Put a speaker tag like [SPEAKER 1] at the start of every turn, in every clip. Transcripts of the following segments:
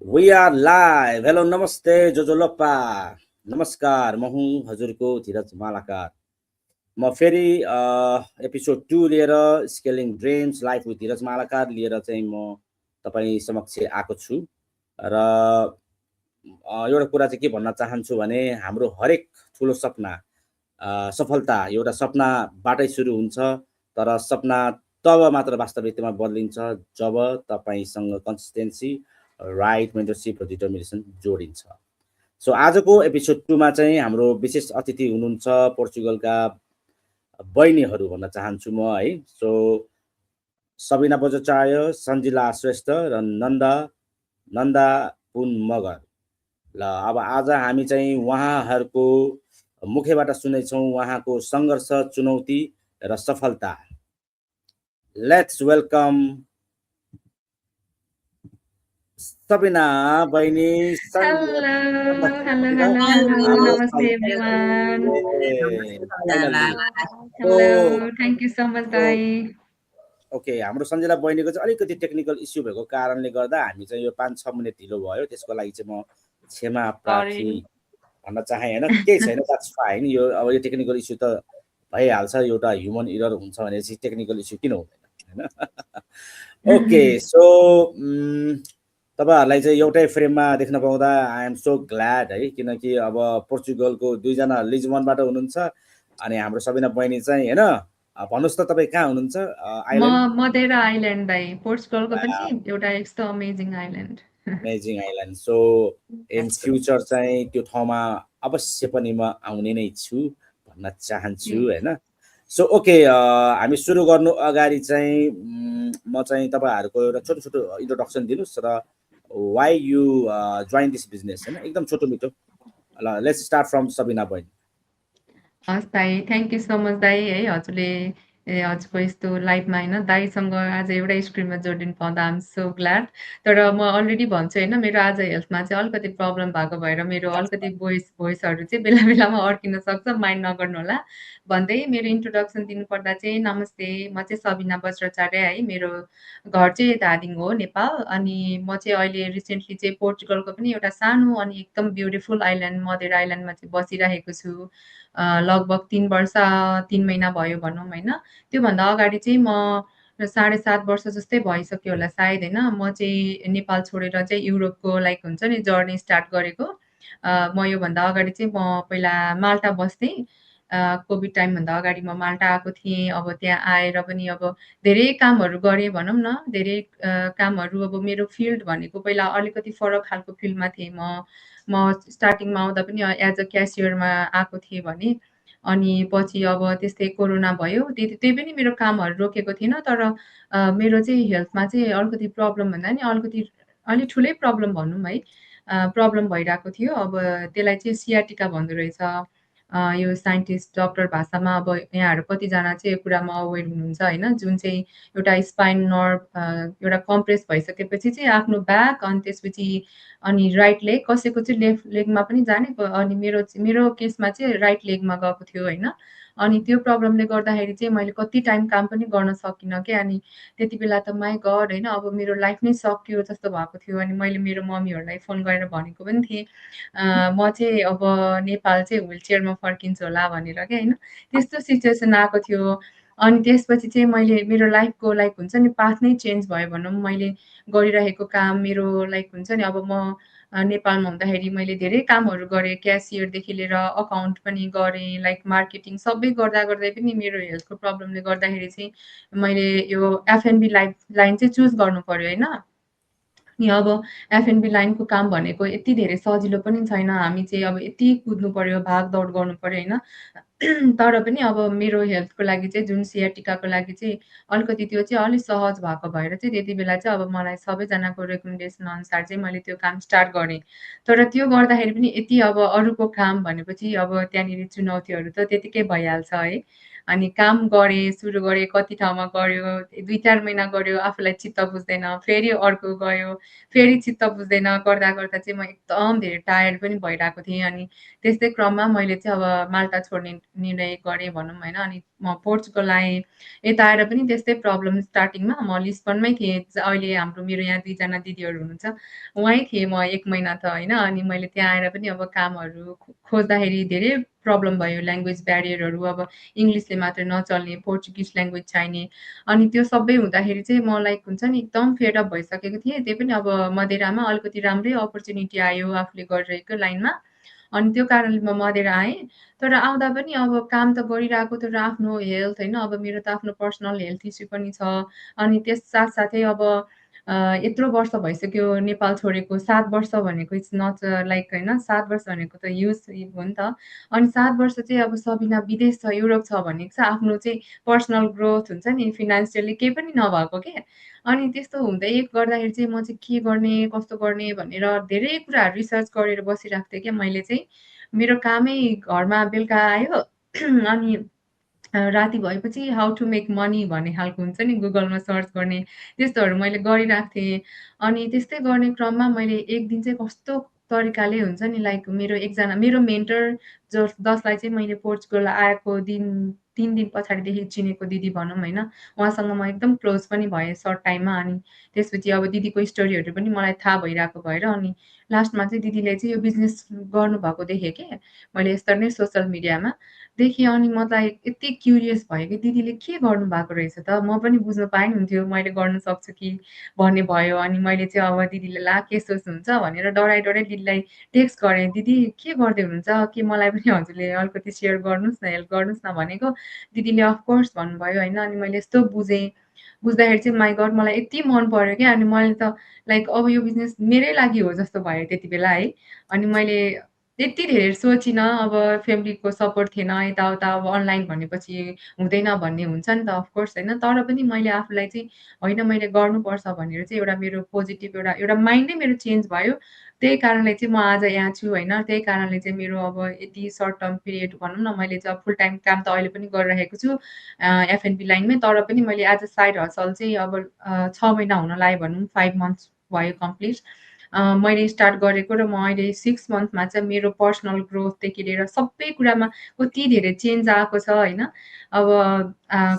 [SPEAKER 1] We are live. Hello, namaste, जोजोलोप्पा. नमस्कार, म हुँ हजुरको धीरज मालाकार। म फेरि एपिसोड 2 लिएर स्केलिङ ड्रिम्स लाइफ विथ धीरज मालाकार लिएर चाहिँ म तपाईँ समक्ष आएको छु र एउटा कुरा चाहिँ के भन्न चाहन्छु भने हाम्रो हरेक ठुलो सपना सफलता एउटा सपनाबाटै सुरु हुन्छ, तर सपना तब मात्र वास्तविकतामा बदलिन्छ जब तपाईँसँग कन्सिस्टेन्सी, राइट मेन्टरसिप र डिटर्मिनेसन जोडिन्छ। सो आजको एपिसोड 2 मा चाहिँ हाम्रो विशेष अतिथि हुनुहुन्छ पोर्चुगलका बहिनीहरू भन्न चाहन्छु म है। सो सबिना बज्राचार्य, सन्जिला श्रेष्ठ र नन्दा पुन मगर। ल अब आज हामी चाहिँ उहाँहरूको मुखबाट सुन्नेछौँ उहाँको सङ्घर्ष, चुनौती र सफलता। लेट्स वेलकम सबिना बहिनी,
[SPEAKER 2] Hello, namaste everyone. Hello, thank you so much, Dai.
[SPEAKER 1] Okay, हाम्रो सञ्जना बहिनीको चाहिँ अलिकति टेक्निकल इस्यु भएको कारणले गर्दा हामी चाहिँ यो 5-6 मिनट ढिलो भयो, त्यसको लागि चाहिँ म क्षमा प्रार्थी भन्न चाहेँ होइन। केही छैन, द्याट्स फाइन। यो अब यो टेक्निकल इस्यु त भइहाल्छ, एउटा ह्युमन इरर हुन्छ भनेपछि टेक्निकल इस्यु किन हुँदैन होइन। ओके, सो तपाईँहरूलाई चाहिँ एउटै फ्रेममा देख्न पाउँदा आई एम सो ग्ल्याड है, किनकि अब पोर्चुगलको दुईजना लिजबनबाट हुनुहुन्छ अनि हाम्रो सबिना बहिनी चाहिँ होइन। भन्नुहोस् त तपाईँ कहाँ हुनुहुन्छ?
[SPEAKER 2] आइल्यान्ड मदेरा आइल्यान्ड दाइ, पोर्चुगलको पनि एउटा यस्तो amazing island.
[SPEAKER 1] Amazing island. So in future चाहिँ त्यो ठाउँमा अवश्य पनि म आउने नै छु भन्न चाहन्छु होइन। सो ओके, हामी सुरु गर्नु अगाडि चाहिँ म चाहिँ तपाईँहरूको एउटा छोटो छोटो इन्ट्रोडक्सन दिनुहोस् र why you join this business होइन, एकदम छोटो मिठो। ल लेट्स स्टार्ट फ्रम सबिना बहिनी।
[SPEAKER 2] हस् दाइ, थ्याङ्क यू सो मच दाइ है, हजुरले हजुरको यस्तो लाइफमा होइन दाइसँग आज एउटै स्क्रिनमा जोडिनु पाउँदा आम सो ग्ल्याड। तर म अलरेडी भन्छु होइन, मेरो आज हेल्थमा चाहिँ अलिकति प्रब्लम भएको भएर मेरो अलिकति भोइसहरू चाहिँ बेला बेलामा अड्किन सक्छ, माइन्ड नगर्नु होला भन्दै मेरो इन्ट्रोडक्सन दिनुपर्दा चाहिँ नमस्ते, म चाहिँ सबिना बज्राचार्य है, मेरो घर चाहिँ धादिङ हो, नेपाल। अनि म चाहिँ अहिले रिसेन्टली चाहिँ पोर्चुगलको पनि एउटा सानो अनि एकदम ब्युटिफुल आइल्यान्ड मदेरा आइल्यान्डमा चाहिँ बसिरहेको छु। लगभग 3 वर्ष 3 महिना भयो भनौँ होइन। त्योभन्दा अगाडि चाहिँ म 7.5 वर्ष जस्तै भइसक्यो होला सायद होइन। म चाहिँ नेपाल छोडेर चाहिँ युरोपको लाइक हुन्छ नि जर्नी स्टार्ट गरेको। म योभन्दा अगाडि चाहिँ म पहिला माल्टा बस्थेँ। कोभिड टाइमभन्दा अगाडि म माल्टा आएको थिएँ। अब त्यहाँ आएर पनि अब धेरै कामहरू गरेँ भनौँ न। धेरै कामहरू अब मेरो फिल्ड भनेको पहिला अलिकति फरक खालको फिल्डमा थिएँ म स्टार्टिङमा आउँदा पनि एज अ क्यासियरमा आएको थिएँ भने। अनि पछि अब त्यस्तै कोरोना भयो, त्यही पनि मेरो कामहरू रोकेको थिएन। तर मेरो चाहिँ हेल्थमा चाहिँ अलिकति प्रब्लम भन्दा नि अलिक ठुलै प्रब्लम भनौँ है, प्रब्लम भइरहेको थियो। अब त्यसलाई चाहिँ सियाटिका भन्दो रहेछ। यो साइन्टिस्ट डक्टर भाषामा। अब यहाँहरू कतिजना चाहिँ यो कुरामा अवेर हुनुहुन्छ होइन, जुन चाहिँ एउटा स्पाइन नर्भ एउटा कम्प्रेस भइसकेपछि चाहिँ आफ्नो ब्याक अनि त्यसपछि अनि राइट लेग, कसैको चाहिँ लेफ्ट लेगमा पनि जाने, अनि मेरो केसमा चाहिँ राइट लेगमा गएको थियो होइन। अनि त्यो प्रब्लमले गर्दाखेरि चाहिँ मैले कति टाइम काम पनि गर्न सकिनँ क्या। अनि त्यति बेला त माई गड होइन, अब मेरो लाइफ नै सकियो जस्तो भएको थियो। अनि मैले मेरो मम्मीहरूलाई फोन गरेर भनेको पनि थिएँ म चाहिँ अब नेपाल चाहिँ व्हिल चेयरमा फर्किन्छु होला भनेर क्या होइन। त्यस्तो सिचुएसन आएको थियो। अनि त्यसपछि चाहिँ मैले मेरो लाइफको लाइक हुन्छ नि पाथ नै चेन्ज भयो भनौँ। मैले गरिरहेको काम मेरो लाइक हुन्छ नि, अब म नेपालमा हुँदाखेरि मैले धेरै कामहरू गरेँ, क्यासियरदेखि लिएर अकाउन्ट पनि गरेँ, लाइक मार्केटिङ सबै गर्दा गर्दै पनि मेरो हेल्थको प्रब्लमले गर्दाखेरि चाहिँ मैले यो एफएनबी लाइन चाहिँ चुज गर्नु पर्यो होइन। अनि अब एफएनबी लाइनको काम भनेको यति धेरै सजिलो पनि छैन। हामी चाहिँ अब यति कुद्नु पर्यो, भागदौड गर्नु पर्यो होइन। तर पनि अब मेरो हेल्थको लागि चाहिँ जुन सियाटिकाको लागि चाहिँ अलिकति त्यो चाहिँ अलिक सहज भएको भएर चाहिँ त्यति बेला चाहिँ अब मलाई सबैजनाको रेकमेन्डेसन अनुसार चाहिँ मैले त्यो काम स्टार्ट गरेँ। तर त्यो गर्दाखेरि पनि यति अब अरूको काम भनेपछि अब त्यहाँनिर चुनौतीहरू त त्यतिकै भइहाल्छ है। अनि काम गरेँ, सुरु गरेँ, कति ठाउँमा गऱ्यो, 2-4 महिना गऱ्यो, आफूलाई चित्त बुझ्दैन, फेरि अर्को गयो, फेरि चित्त बुझ्दैन, गर्दा चाहिँ म एकदम धेरै टायर्ड पनि भइरहेको थिएँ। अनि त्यस्तै क्रममा मैले चाहिँ अब माल्टा छोड्ने निर्णय गरेँ भनौँ होइन। अनि म पोर्चुगल आएँ। यता आएर पनि त्यस्तै प्रब्लम स्टार्टिङमा म लिस्बनमै थिएँ। अहिले मेरो यहाँ 2 जना दिदीहरू हुनुहुन्छ। वहीँ थिएँ म 1 महिना त होइन। अनि मैले त्यहाँ आएर पनि अब कामहरू खोज्दाखेरि धेरै प्रब्लम भयो, ल्याङ्ग्वेज ब्यारियरहरू, अब इङ्ग्लिसले मात्रै नचल्ने, पोर्चुगिज ल्याङ्ग्वेज चाहिने। अनि त्यो सबै हुँदाखेरि चाहिँ म लाइक हुन्छ नि एकदम फेड अप भइसकेको थिएँ। त्यही पनि अब मधेरामा अलिकति राम्रै अपर्च्युनिटी आयो आफूले गरिरहेको लाइनमा। अनि त्यो कारणले म मधेरा आएँ। तर आउँदा पनि अब काम त गरिरहेको, तर आफ्नो हेल्थ होइन, अब मेरो त आफ्नो पर्सनल हेल्थ इस्यु पनि छ। अनि त्यस साथसाथै अब यत्रो वर्ष भइसक्यो नेपाल छोडेको। 7 वर्ष भनेको इट्स नट लाइक होइन, 7 वर्ष भनेको त ह्युज हो नि त। अनि 7 वर्ष चाहिँ अब सबिना विदेश छ, युरोप छ भनेको छ, आफ्नो चाहिँ पर्सनल ग्रोथ हुन्छ नि, फिनान्सियली केही पनि नभएको के। अनि त्यस्तो हुँदै गर्दाखेरि चाहिँ म चाहिँ के गर्ने, कस्तो गर्ने भनेर धेरै कुराहरू रिसर्च गरेर बसिरहेको थिएँ क्या मैले चाहिँ। मेरो कामै घरमा बेलुका आयो अनि राति भएपछि हाउ टु मेक मनी भन्ने खालको हुन्छ नि, गुगलमा सर्च गर्ने, त्यस्तोहरू मैले गरिरहेको थिएँ। अनि त्यस्तै गर्ने क्रममा मैले एक दिन चाहिँ कस्तो तरिकाले हुन्छ नि, लाइक एकजना मेरो मेन्टर जसलाई चाहिँ मैले पोर्चुगल आएको 3 दिन पछाडिदेखि चिनेको दिदी भनौँ होइन, उहाँसँग म एकदम क्लोज पनि भएँ सर्ट टाइममा। अनि त्यसपछि अब दिदीको स्टोरीहरू पनि मलाई थाहा भइरहेको भएर अनि लास्टमा चाहिँ दिदीले चाहिँ यो बिजनेस गर्नुभएको देखेँ के मैले यस्तरी नै सोसल मिडियामा देखेँ। अनि मलाई यति क्युरियस भयो कि दिदीले के गर्नुभएको रहेछ त, म पनि बुझ्नु पाए नि हुन्थ्यो, मैले गर्नु सक्छु कि भन्ने भयो। अनि मैले चाहिँ अब दिदीले ला के सोच्नुहुन्छ भनेर डराइ दिदीलाई टेक्स्ट गरेँ, दिदी के गर्दै हुनुहुन्छ, के मलाई पनि हजुरले अलिकति सेयर गर्नुहोस् न, हेल्प गर्नुहोस् न भनेको। दिदीले अफकोर्स भन्नुभयो होइन। अनि मैले यस्तो बुझेँ, बुझ्दाखेरि चाहिँ माइ गड मलाई यति मन पर्यो क्या। अनि मैले त लाइक अब यो बिजनेस मेरै लागि हो जस्तो भयो त्यति बेला है। अनि मैले त्यति धेरै सोचिनँ, अब फ्यामिलीको सपोर्ट थिएन, यताउता अब अनलाइन भनेपछि हुँदैन भन्ने हुन्छ नि त अफकोर्स होइन। तर पनि मैले आफूलाई चाहिँ होइन मैले गर्नुपर्छ भनेर चाहिँ एउटा मेरो पोजिटिभ एउटा माइन्डै मेरो चेन्ज भयो। त्यही कारणले चाहिँ म आज यहाँ छु होइन। त्यही कारणले चाहिँ मेरो अब यति सर्ट टर्म पिरियड भनौँ न, मैले चाहिँ अब फुल टाइम काम त अहिले पनि गरिरहेको छु एफएनबी लाइनमै। तर पनि मैले एज अ साइड हसल चाहिँ अब 6 महिना हुन लाग्यो भनौँ, 5 मन्थ्स भयो कम्प्लिट। मैले स्टार्ट गरेको र म अहिले 6 मन्थमा चाहिँ मेरो पर्सनल ग्रोथदेखि लिएर सबै कुरामा कति धेरै चेन्ज आएको छ होइन। अब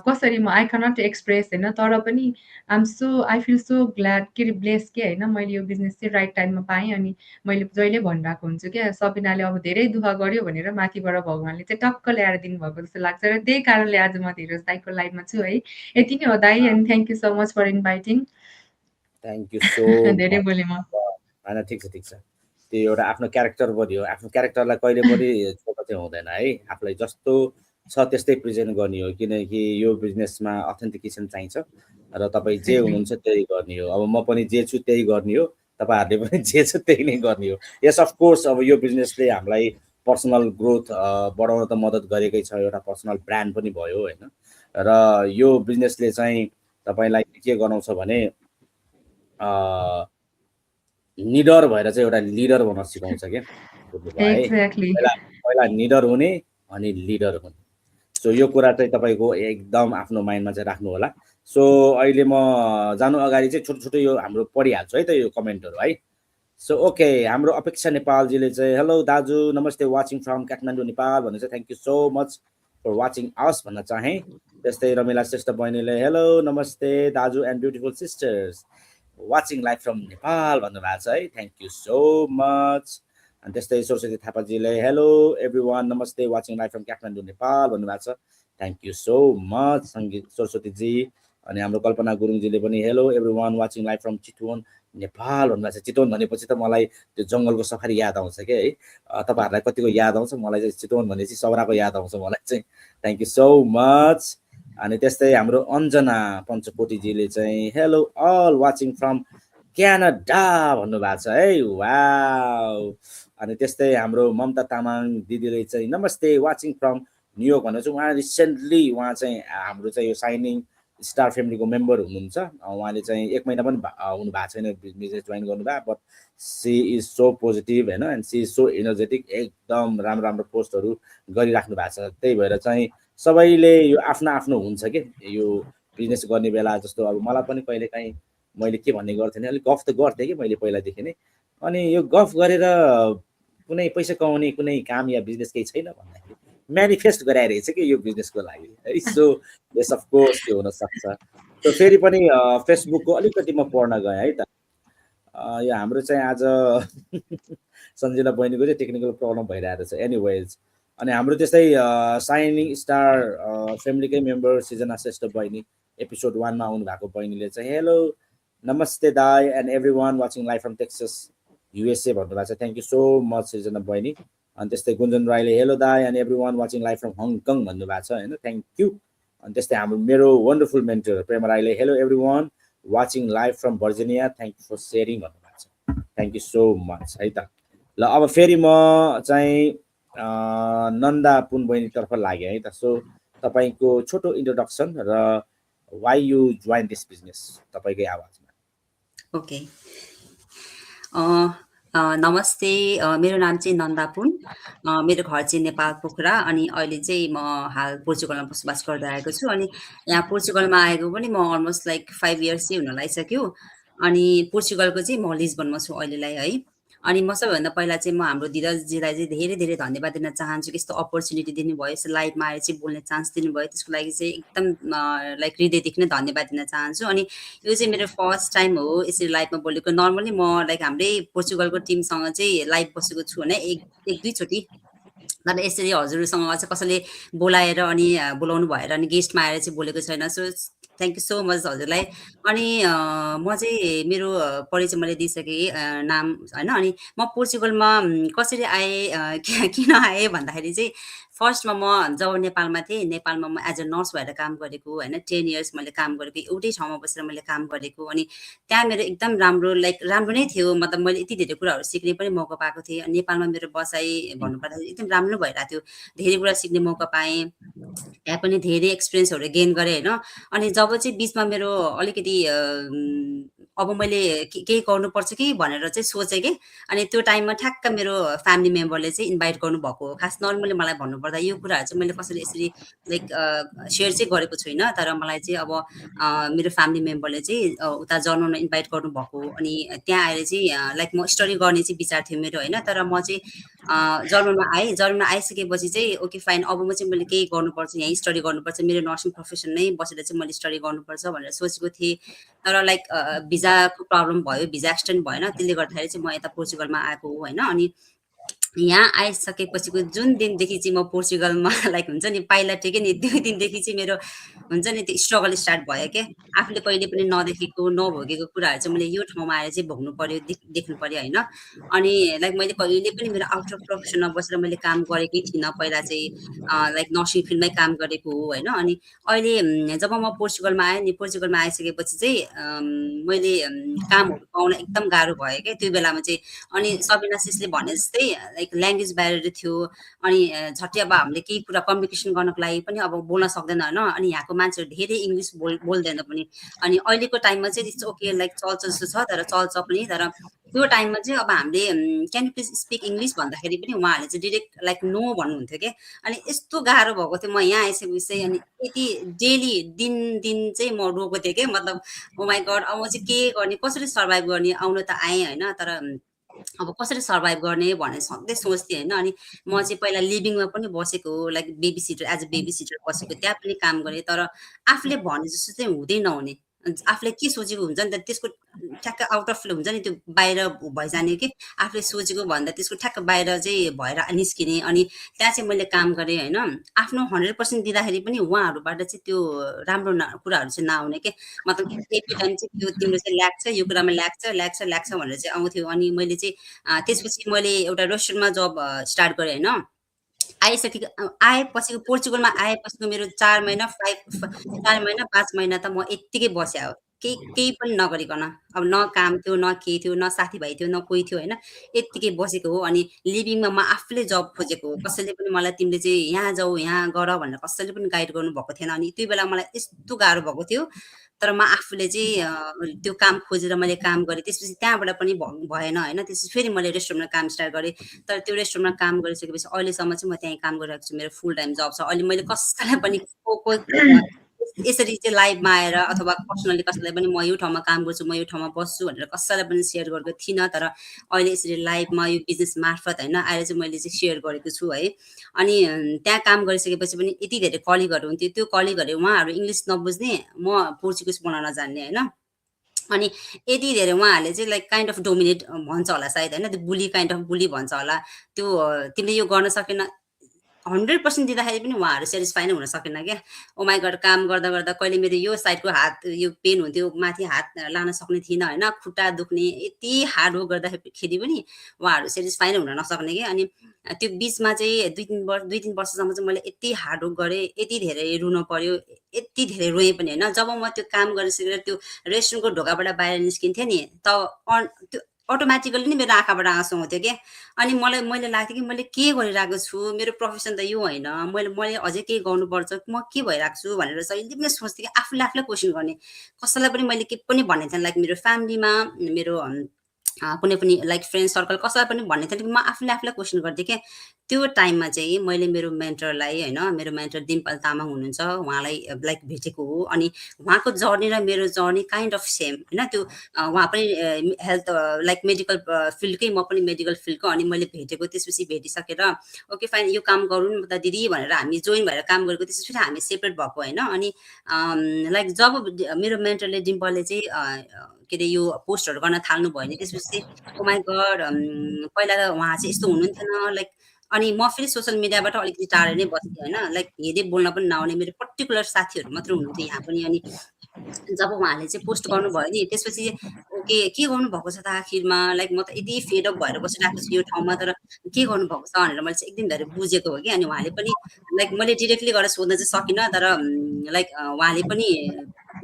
[SPEAKER 2] कसरी म आई क्यानट एक्सप्रेस होइन। तर पनि आई फिल सो ग्ल्याड के ब्लेस के होइन, मैले यो बिजनेस चाहिँ राइट टाइममा पाएँ। अनि मैले जहिले भनिरहेको हुन्छु क्या, सबिनाले अब धेरै दुःख गर्यो भनेर माथिबाट भगवान्ले चाहिँ टक्क ल्याएर दिनुभएको जस्तो लाग्छ। र त्यही कारणले आज म धीरज दाईको लाइफमा छु है। यति नै हो दाई। And thank you so much for inviting.
[SPEAKER 1] Thank you so
[SPEAKER 2] धेरै
[SPEAKER 1] मच।
[SPEAKER 2] बोलेँ म।
[SPEAKER 1] होइन ठिक छ ठिक छ, त्यो एउटा आफ्नो क्यारेक्टर पनि हो। आफ्नो क्यारेक्टरलाई कहिले पनि छोड्न चाहिँ हुँदैन है, आफूलाई जस्तो छ त्यस्तै प्रेजेन्ट गर्ने हो। किनकि यो बिजनेसमा अथेन्टिकेसन चाहिन्छ र तपाईँ जे
[SPEAKER 2] एक्ज्याक्टली।
[SPEAKER 1] हुनुहुन्छ त्यही गर्ने हो। अब म पनि जे छु त्यही गर्ने हो, तपाईँहरूले पनि जे छ त्यही नै गर्ने हो। यस अफकोर्स अब यो बिजनेसले हामीलाई पर्सनल ग्रोथ बढाउन त मद्दत गरेकै छ, एउटा पर्सनल ब्रान्ड पनि भयो होइन। र यो बिजनेसले चाहिँ तपाईँलाई के गराउँछ भने निडर भएर चाहिँ एउटा लिडर बन्न सिकाउँछ क्या, बुझ्नुभयो है।
[SPEAKER 2] एक्ज्याक्टली।
[SPEAKER 1] पहिला पहिला निडर हुने अनि लिडर हुने। सो यो कुरा चाहिँ तपाईँको एकदम आफ्नो माइन्डमा चाहिँ राख्नु होला। सो अहिले म जानु अगाडि चाहिँ छोटो छोटो यो हाम्रो पढिहाल्छु है त यो कमेन्टहरू है। सो ओके, हाम्रो अपेक्षा नेपालजीले चाहिँ हेलो दाजु नमस्ते, वाचिङ फ्रम काठमाडौँ नेपाल भन्नु चाहिँ thank you so much for watching us भन्न चाहेँ। त्यस्तै रमिला श्रेष्ठ बहिनीले hello namaste daju and beautiful sisters watching live from Nepal भन्नुभएको छ है, थ्याङ्क यू सो मच। अनि त्यस्तै सरस्वती थापाजीले hello everyone namaste watching live from Kathmandu Nepal भन्नुभएको छ, थ्याङ्क यू सो मच सङ्गीत सरस्वतीजी। अनि हाम्रो कल्पना गुरुङजीले पनि hello everyone watching live from Chitwan Nepal भन्नुभएको छ। चितवन भनेपछि त मलाई त्यो जङ्गलको सफारी याद आउँछ क्या है। तपाईँहरूलाई कतिको याद आउँछ, मलाई चाहिँ चितवन भनेपछि सौराको याद आउँछ मलाई चाहिँ, थ्याङ्क यू सो मच। अनि त्यस्तै हाम्रो अञ्जना पञ्चकोटीजीले चाहिँ hello all watching from Canada भन्नुभएको छ है, वाउ। अनि त्यस्तै हाम्रो ममता तामाङ दिदीले चाहिँ नमस्ते वाचिङ फ्रम न्युयोर्क भनेर चाहिँ उहाँ रिसेन्टली उहाँ चाहिँ हाम्रो चाहिँ यो साइनिङ स्टार फ्यामिलीको मेम्बर हुनुहुन्छ। उहाँले चाहिँ 1 महिना पनि हुनु भएको छैन बिजनेस जोइन गर्नुभएको, but she is so positive होइन and she is so energetic, एकदम राम्रो राम्रो पोस्टहरू गरिराख्नु भएको छ। त्यही भएर चाहिँ सबैले यो आफ्नो आफ्नो हुन्छ के यो बिजनेस गर्ने बेला जस्तो अब मलाई पनि कहिलेकाहीँ मैले के भन्ने गर्थेँ नि अलिक गफ त गर्थेँ कि मैले पहिलादेखि नै अनि यो गफ गरेर कुनै पैसा कमाउने कुनै काम या बिजनेस केही छैन भन्दाखेरि म्यानिफेस्ट गराएर रहेछ कि यो बिजनेसको लागि है सो यस अफकोर्स त्यो हुनसक्छ सो फेरि पनि फेसबुकको अलिकति म पढ्न गएँ है त यो हाम्रो चाहिँ आज सन्जिला बहिनीको चाहिँ टेक्निकल प्रब्लम भइरहेको छ एनिवेज अनि हाम्रो त्यस्तै साइनिङ स्टार फ्यामिलीकै मेम्बर सृजना श्रेष्ठ बहिनी एपिसोड 1 मा आउनु भएको बहिनीले चाहिँ हेलो नमस्ते दाई and every one watching live from Texas USA भन्नुभएको छ थ्याङ्क यू सो मच सृजना बहिनी अनि त्यस्तै गुन्जन राईले हेलो दाई and every one watching live from Hong Kong भन्नुभएको छ होइन थ्याङ्क यू अनि त्यस्तै हाम्रो मेरो वन्डरफुल मेन्टर प्रेमा राईले hello everyone watching live from Virginia thank you for sharing भन्नुभएको छ थ्याङ्क यू सो मच है त ल अब फेरि म चाहिँ नन्दा पुन बहिनीतर्फ लागेँ है त सो तपाईँको छोटो इन्ट्रोडक्सन र why you join this business तपाईँकै आवाजमा
[SPEAKER 3] ओके नमस्ते मेरो नाम चाहिँ नन्दा पुन मेरो घर चाहिँ नेपाल पोखरा अनि अहिले चाहिँ म हाल पोर्चुगलमा बसोबास गर्दै आएको छु अनि यहाँ पोर्चुगलमा आएको पनि म अलमोस्ट लाइक 5 इयर्स चाहिँ हुन लागिसक्यो अनि पोर्चुगलको चाहिँ म लिस्बनमा छु अहिलेलाई है अनि म सबैभन्दा पहिला चाहिँ म हाम्रो धीरजजीलाई चाहिँ धेरै धेरै धन्यवाद दिन चाहन्छु कि यस्तो अपर्च्युनिटी दिनुभयो यस्तो लाइभमा आएर चाहिँ बोल्ने चान्स दिनुभयो त्यसको लागि चाहिँ एकदम लाइक हृदयदेखि नै धन्यवाद दिन चाहन्छु अनि यो चाहिँ मेरो फर्स्ट टाइम हो यसरी लाइभमा बोलेको नर्मली म लाइक हाम्रै पोर्चुगलको टिमसँग चाहिँ लाइभ बसेको छु भने एक दुईचोटि तर यसरी हजुरसँग चाहिँ कसैले बोलाएर अनि बोलाउनु भएर अनि गेस्टमा आएर चाहिँ बोलेको छैन so thank you so much हजुरलाई अनि म चाहिँ मेरो परिचय मैले दिइसकेँ नाम होइन अनि म पोर्चुगलमा कसरी आएँ किन आएँ भन्दाखेरि चाहिँ फर्स्टमा म जब नेपालमा थिएँ नेपालमा म एज अ नर्स भएर काम गरेको होइन 10 इयर्स मैले काम गरेको एउटै ठाउँमा बसेर मैले काम गरेको अनि त्यहाँ मेरो एकदम राम्रो लाइक राम्रो नै थियो मतलब मैले यति धेरै कुराहरू सिक्ने पनि मौका पाएको थिएँ नेपालमा मेरो बसाइ भन्नुपर्दाखेरि एकदम राम्रो भइरहेको थियो धेरै कुरा सिक्ने मौका पाएँ त्यहाँ पनि धेरै एक्सपिरियन्सहरू गेन गरेँ होइन अनि जब चाहिँ बिचमा मेरो अलिकति अब मैले केही गर्नुपर्छ कि भनेर चाहिँ सोचेँ कि अनि त्यो टाइममा ठ्याक्क मेरो फ्यामिली मेम्बरले चाहिँ इन्भाइट गर्नुभएको हो खास नर्मली मलाई भन्नुपर्दा यो कुराहरू चाहिँ मैले कसैले यसरी लाइक सेयर चाहिँ गरेको छुइनँ तर मलाई चाहिँ अब मेरो फ्यामिली मेम्बरले चाहिँ उता जर्मनमा इन्भाइट गर्नुभएको अनि त्यहाँ आएर चाहिँ लाइक म स्टडी गर्ने चाहिँ विचार थियो मेरो होइन तर म चाहिँ जर्मनमा आइसकेपछि चाहिँ ओके फाइन अब मैले केही गर्नुपर्छ यहीँ स्टडी गर्नुपर्छ मेरो नर्सिङ प्रोफेसन नै बसेर चाहिँ मैले स्टडी गर्नुपर्छ भनेर सोचेको थिएँ तर लाइक भिजाको प्रब्लम भयो भिजा एक्सटेन्ड भएन त्यसले गर्दाखेरि चाहिँ म यता पोर्चुगलमा आएको हो होइन अनि यहाँ आइसकेपछिको जुन दिनदेखि चाहिँ म पोर्चुगलमा लाइक हुन्छ नि पाइला टेकेँ नि त्यो दिनदेखि चाहिँ मेरो हुन्छ नि त्यो स्ट्रगल स्टार्ट भयो क्या आफूले कहिले पनि नदेखेको नभोगेको कुराहरू चाहिँ मैले यो ठाउँमा आएर चाहिँ भोग्नु पर्यो देख्नु पर्यो होइन अनि लाइक मैले कहिले पनि मेरो आउट अफ प्रोफेसनमा बसेर मैले काम गरेकै थिइनँ पहिला चाहिँ लाइक नर्सिङ फिल्डमै काम गरेको हो होइन अनि अहिले जब म पोर्चुगलमा आएँ नि पोर्चुगलमा आइसकेपछि चाहिँ मैले कामहरू पाउन एकदम गाह्रो भयो क्या त्यो बेलामा चाहिँ अनि सबिना सिसले भने जस्तै लाइक ल्याङ्ग्वेज ब्यारियर थियो अनि झट्टै अब हामीले केही कुरा कम्युनिकेसन गर्नको लागि पनि अब बोल्न सक्दैन होइन अनि यहाँको मान्छेहरू धेरै इङ्ग्लिस बोल्दैन पनि अनि अहिलेको टाइममा चाहिँ इट्स ओके लाइक चल्छ जस्तो छ तर चल्छ पनि तर त्यो टाइममा चाहिँ अब हामीले can you please speak English भन्दाखेरि पनि उहाँहरूले चाहिँ डिरेक्ट लाइक नो भन्नुहुन्थ्यो क्या अनि यस्तो गाह्रो भएको थियो म यहाँ आइसकेपछि चाहिँ अनि यति डेली दिन चाहिँ म रोएको थिएँ क्या मतलब ओ माई गड अब म चाहिँ के गर्ने कसरी सर्भाइभ गर्ने आउनु त आएँ होइन तर अब कसरी सर्भाइभ गर्ने भनेर सधैँ सोच्थेँ होइन अनि म चाहिँ पहिला लिभिङमा पनि बसेको like babysitter as a babysitter बसेको त्यहाँ पनि काम गरेँ तर आफूले भने जस्तो चाहिँ हुँदै नहुने आफूले के सोचेको हुन्छ नि त त्यसको ठ्याक्क आउट अफ हुन्छ नि त्यो बाहिर भइजाने कि आफूले सोचेको भन्दा त्यसको ठ्याक्क बाहिर चाहिँ भएर निस्किने अनि त्यहाँ चाहिँ मैले काम गरेँ होइन आफ्नो 100% दिँदाखेरि पनि उहाँहरूबाट चाहिँ त्यो राम्रो कुराहरू चाहिँ नआउने के मतलब एभ्री टाइम चाहिँ त्यो तिम्रो चाहिँ लाग्छ यो कुरामा लाग्छ भनेर चाहिँ आउँथ्यो अनि मैले चाहिँ त्यसपछि मैले एउटा रेस्टुरेन्टमा जब स्टार्ट गरेँ होइन आएपछि पोर्चुगलमा आएपछिको मेरो 4 महिना 5 महिना त म यत्तिकै बस्या हो केही पनि नगरिकन अब न काम थियो न के थियो न साथीभाइ थियो न कोही थियो होइन यत्तिकै बसेको हो अनि लिभिङमा म आफूले जब खोजेको हो कसैले पनि मलाई तिमीले चाहिँ यहाँ जाऊ यहाँ गर भनेर कसैले पनि गाइड गर्नु भएको थिएन अनि त्यो बेला मलाई यस्तो गाह्रो भएको थियो तर म आफूले चाहिँ त्यो काम खोजेर मैले काम गरेँ त्यसपछि त्यहाँबाट पनि भएन होइन त्यसपछि फेरि मैले रेस्टुरेन्टमा काम स्टार्ट गरेँ तर त्यो रेस्टुरेन्टमा काम गरिसकेपछि अहिलेसम्म चाहिँ म त्यहीँ काम गरिरहेको छु मेरो फुल टाइम जब छ अहिले मैले कसैलाई पनि यसरी चाहिँ लाइभमा आएर अथवा पर्सनली कसैलाई पनि म यो ठाउँमा काम गर्छु म यो ठाउँमा बस्छु भनेर कसैलाई पनि सेयर गरेको थिइनँ तर अहिले यसरी लाइभमा यो बिजनेस मार्फत होइन आएर चाहिँ मैले चाहिँ सेयर गरेको छु है अनि त्यहाँ काम गरिसकेपछि पनि यति धेरै कलिगहरू हुन्थ्यो त्यो कलिगहरू उहाँहरू इङ्ग्लिस नबुझ्ने म पोर्चुगिज बोल्न नजान्ने होइन अनि यति धेरै उहाँहरूले चाहिँ लाइक काइन्ड अफ डोमिनेट भन्छ होला सायद होइन त्यो बुली काइन्ड अफ बुली भन्छ होला त्यो तिमीले यो गर्न सकेन 100% दिँदाखेरि पनि उहाँहरू सेटिस्फाई नै हुन सकेन क्या ओ माई गड काम गर्दा गर्दा कहिले मेरो यो साइडको हात यो पेन हुन्थ्यो माथि हात लान सक्ने थिइनँ होइन खुट्टा दुख्ने यति हार्ड वर्क गर्दाखेरि पनि उहाँहरू सेटिस्फाई नै हुन नसक्ने कि अनि त्यो बिचमा चाहिँ दुई तिन वर्षसम्म चाहिँ मैले यति हार्ड वर्क गरेँ यति धेरै रुन पर्यो यति धेरै रोएँ पनि होइन जब म त्यो काम गरिसकेर त्यो रेस्टुरेन्टको ढोकाबाट बाहिर निस्किन्थेँ नि त्यो अटोमेटिकली नै मेरो आँखाबाट आँसु आउँथ्यो क्या अनि मैले लाग्थ्यो कि मैले के गरिरहेको छु मेरो प्रोफेसन त यो होइन मैले अझै केही गर्नुपर्छ म के भइरहेको छु भनेर जहिले पनि सोच्थेँ कि आफूले क्वेसन गर्ने कसैलाई पनि मैले के पनि भनेको थिएन लाइक मेरो फ्यामिलीमा मेरो कुनै पनि लाइक फ्रेन्ड सर्कल कसैलाई पनि भन्ने थिएन कि म आफूले क्वेसन गर्थेँ क्या त्यो टाइममा चाहिँ मैले मेरो मेन्टरलाई होइन मेरो मेन्टर डिम्पल तामाङ हुनुहुन्छ उहाँलाई लाइक भेटेको हो अनि उहाँको जर्नी र मेरो जर्नी काइन्ड अफ सेम होइन त्यो उहाँ पनि हेल्थ लाइक मेडिकल फिल्डकै म पनि मेडिकल फिल्डको अनि मैले भेटेको त्यसपछि भेटिसकेर ओके फाइन यो काम गरौँ न त दिदी भनेर हामी जोइन भएर काम गरेको त्यसपछि फेरि हामी सेपरेट भएको होइन अनि लाइक जब मेरो मेन्टरले डिम्पलले चाहिँ के अरे यो पोस्टहरू गर्न थाल्नु भयो नि त्यसपछि ओ माई गड पहिला त उहाँ चाहिँ यस्तो हुनुहुन्थेन लाइक अनि म फेरि सोसियल मिडियाबाट अलिकति टाढा नै बस्थेँ होइन लाइक हेरे बोल्न पनि नआउने मेरो पर्टिकुलर साथीहरू मात्र हुनुहुन्थ्यो यहाँ पनि अनि जब उहाँले चाहिँ पोस्ट गर्नुभयो नि त्यसपछि ओके के गर्नुभएको छ त आखिरमा लाइक म त यति फेडअप भएर बसिरहेको छु यो ठाउँमा तर के गर्नुभएको छ भनेर मैले चाहिँ एकदम धेरै बुझेको हो कि अनि उहाँले पनि लाइक मैले डिरेक्टली गएर सोध्न चाहिँ सकिनँ तर लाइक उहाँले पनि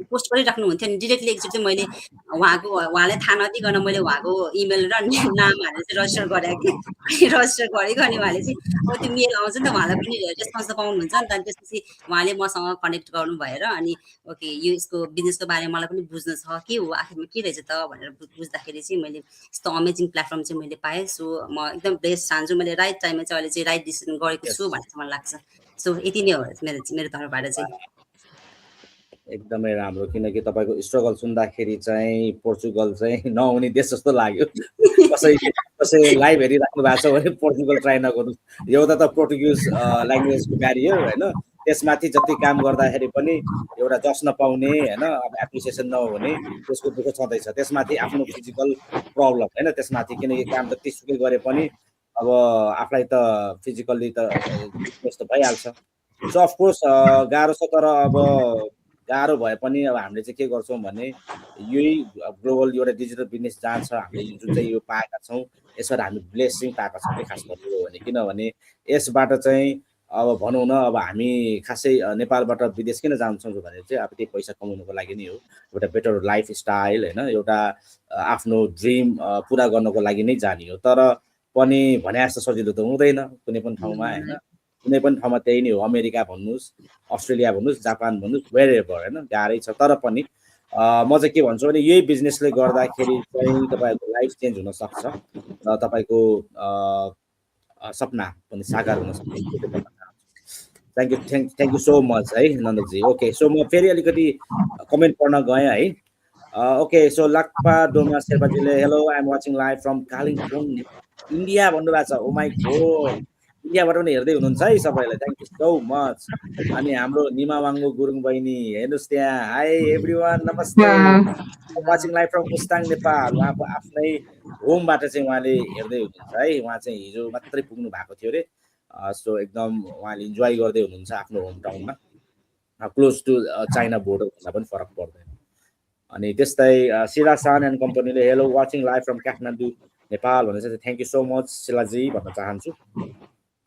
[SPEAKER 3] पोस्ट गरिराख्नु हुन्थ्यो नि डिरेक्टली एकचोटि चाहिँ मैले उहाँले थाहा नदिकन मैले उहाँको इमेल र नाम हालेर चाहिँ रजिस्टर गरेँ कि रजिस्टर गरेको अनि उहाँले चाहिँ अब त्यो मेल आउँछ नि त उहाँलाई पनि रेस्पोन्स त पाउनुहुन्छ नि त अनि त्यसपछि उहाँले मसँग कनेक्ट गर्नु भएर अनि ओके यो यसको बिजनेसको बारेमा मलाई पनि बुझ्नु छ के हो आखिरमा के रहेछ त भनेर बुझ्दाखेरि चाहिँ मैले यस्तो अमेजिङ प्लेटफर्म चाहिँ मैले पाएँ सो म एकदम बेस्ट चाहन्छु मैले राइट टाइममा चाहिँ अहिले चाहिँ राइट डिसिजन गरेको छु भन्ने चाहिँ मलाई लाग्छ सो यति नै हो मेरो तर्फबाट चाहिँ
[SPEAKER 1] एकदमै राम्रो किनकि तपाईँको स्ट्रगल सुन्दाखेरि चाहिँ पोर्चुगल चाहिँ नहुने देश जस्तो लाग्यो कसै लाइभ हेरिराख्नु भएको छ भने पोर्चुगल ट्राई नगर्नु एउटा त पोर्टुगिज ल्याङ्ग्वेजको ब्यारियर होइन त्यसमाथि जति काम गर्दाखेरि पनि एउटा जस नपाउने होइन अब एप्रिसिएसन नहुने त्यसको दुःख छँदैछ त्यसमाथि आफ्नो फिजिकल प्रब्लम होइन त्यसमाथि किनकि काम जतिसुकै गरे पनि अब आफूलाई त फिजिकल्ली त त्यस्तो भइहाल्छ सो अफकोर्स गाह्रो छ तर अब गाह्रो भए पनि अब हामीले चाहिँ के गर्छौँ भने यही ग्लोबल एउटा डिजिटल बिजनेस जान्छ हामीले जुन चाहिँ यो पाएका छौँ यसबाट हामी ब्लेसिङ पाएका छौँ कि खास गरी हो भने किनभने यसबाट चाहिँ अब भनौँ न अब हामी खासै नेपालबाट विदेश किन जान्छौँ भने चाहिँ अब त्यही पैसा कमाउनुको लागि नै हो एउटा बेटर लाइफ स्टाइल होइन एउटा आफ्नो ड्रिम पुरा गर्नको लागि नै जाने हो तर पनि भने जस्तो सजिलो त हुँदैन कुनै पनि ठाउँमा होइन कुनै पनि ठाउँमा त्यही नै हो अमेरिका भन्नुहोस् अस्ट्रेलिया भन्नुहोस् जापान भन्नुहोस् वेयर एभर होइन गाह्रै छ तर पनि म चाहिँ के भन्छु भने यही बिजनेसले गर्दाखेरि चाहिँ तपाईँहरूको लाइफ चेन्ज हुनसक्छ र तपाईँको सपना पनि साकार हुन सक्छ थ्याङ्क यू सो मच है नन्दजी ओके सो म फेरि अलिकति कमेन्ट पढ्न गएँ है ओके सो लाक्पा डोमा शेर्पाजीले hello I am watching live from Kalimpong India भन्नुभएको छ ओ माई गॉड इन्डियाबाट पनि हेर्दै हुनुहुन्छ है सबैलाई थ्याङ्क यू सो मच अनि हाम्रो निमा वाङ्गो गुरुङ बहिनी हेर्नुहोस् त्यहाँ हाई एभ्रिवान नमस्ते watching live from Mustang Nepal उहाँको आफ्नै होमबाट चाहिँ उहाँले हेर्दै हुनुहुन्छ है उहाँ चाहिँ हिजो मात्रै पुग्नु भएको थियो अरे सो एकदम उहाँले इन्जोय गर्दै हुनुहुन्छ आफ्नो होम टाउनमा क्लोज टु चाइना बोर्डर भन्दा पनि फरक पर्दैन अनि त्यस्तै शिला सान एन्ड कम्पनीले hello watching live from Kathmandu Nepal भनेर चाहिँ thank you so much Shilaji भन्न चाहन्छु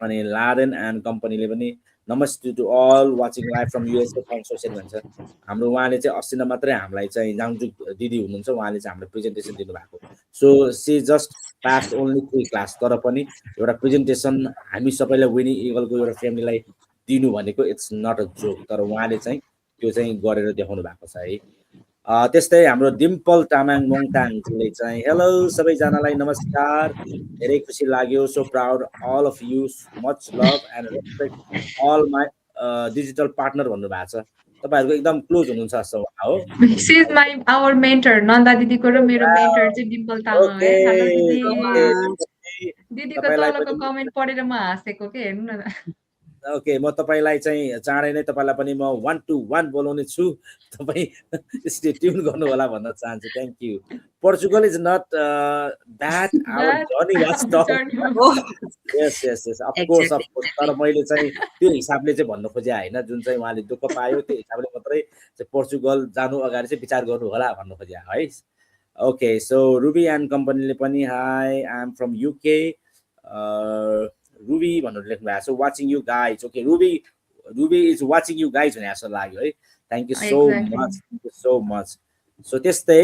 [SPEAKER 1] अनि लादेन एन्ड कम्पनीले पनि namaste to all watching live from USA thanks for send भन्छ हाम्रो उहाँले चाहिँ अस्ति नै मात्रै हामीलाई चाहिँ जाङजुक दिदी हुनुहुन्छ उहाँले चाहिँ हामीलाई प्रेजेन्टेसन दिनुभएको so she just pass only 3 class तर पनि एउटा प्रेजेन्टेसन हामी सबैलाई विनिङ इगलको एउटा फ्यामिलीलाई दिनु भनेको इट्स नट अ जोक तर उहाँले चाहिँ त्यो चाहिँ गरेर देखाउनु भएको छ है त्यस्तै हाम्रो डिम्पल तामाङ मोङताङजीले चाहिँ हेलो सबैजनालाई नमस्कार धेरै खुसी लाग्यो so proud all of you much love and respect all my digital partner भन्नुभएको छ तपाईँहरूको एकदम क्लोज हुनुहुन्छ जस्तो उहाँ हो
[SPEAKER 2] she is my our mentor Nanda दिदीको र मेरो मेन्टर चाहिँ डिम्पल तामाङ
[SPEAKER 1] ओके
[SPEAKER 2] है हेलो दिदी
[SPEAKER 1] ओके
[SPEAKER 2] दिदीको
[SPEAKER 1] तपाईँलाई
[SPEAKER 2] तलको
[SPEAKER 1] पनि
[SPEAKER 2] कमेन्ट पढेर म हाँसेको के हेर्नु न
[SPEAKER 1] ओके म तपाईँलाई चाहिँ चाँडै नै तपाईँलाई पनि म 1 to 1 बोलाउने छु तपाईँ स्टे ट्युन गर्नु होला भन्न चाहन्छु thank you Portugal is not that our journey was tough yes yes yes of course तर मैले चाहिँ त्यो हिसाबले चाहिँ भन्नु खोजे होइन जुन चाहिँ उहाँले दुःख पायो त्यो हिसाबले मात्रै चाहिँ पोर्चुगल जानु अगाडि चाहिँ विचार गर्नु होला भन्नु खोजे है ओके सो रुबी एन्ड कम्पनीले पनि hi I am from UK Ruby भनेर लेख्नु भएको छ watching you guys okay Ruby is watching you guys भने जस्तो लाग्यो है thank you so much so त्यस्तै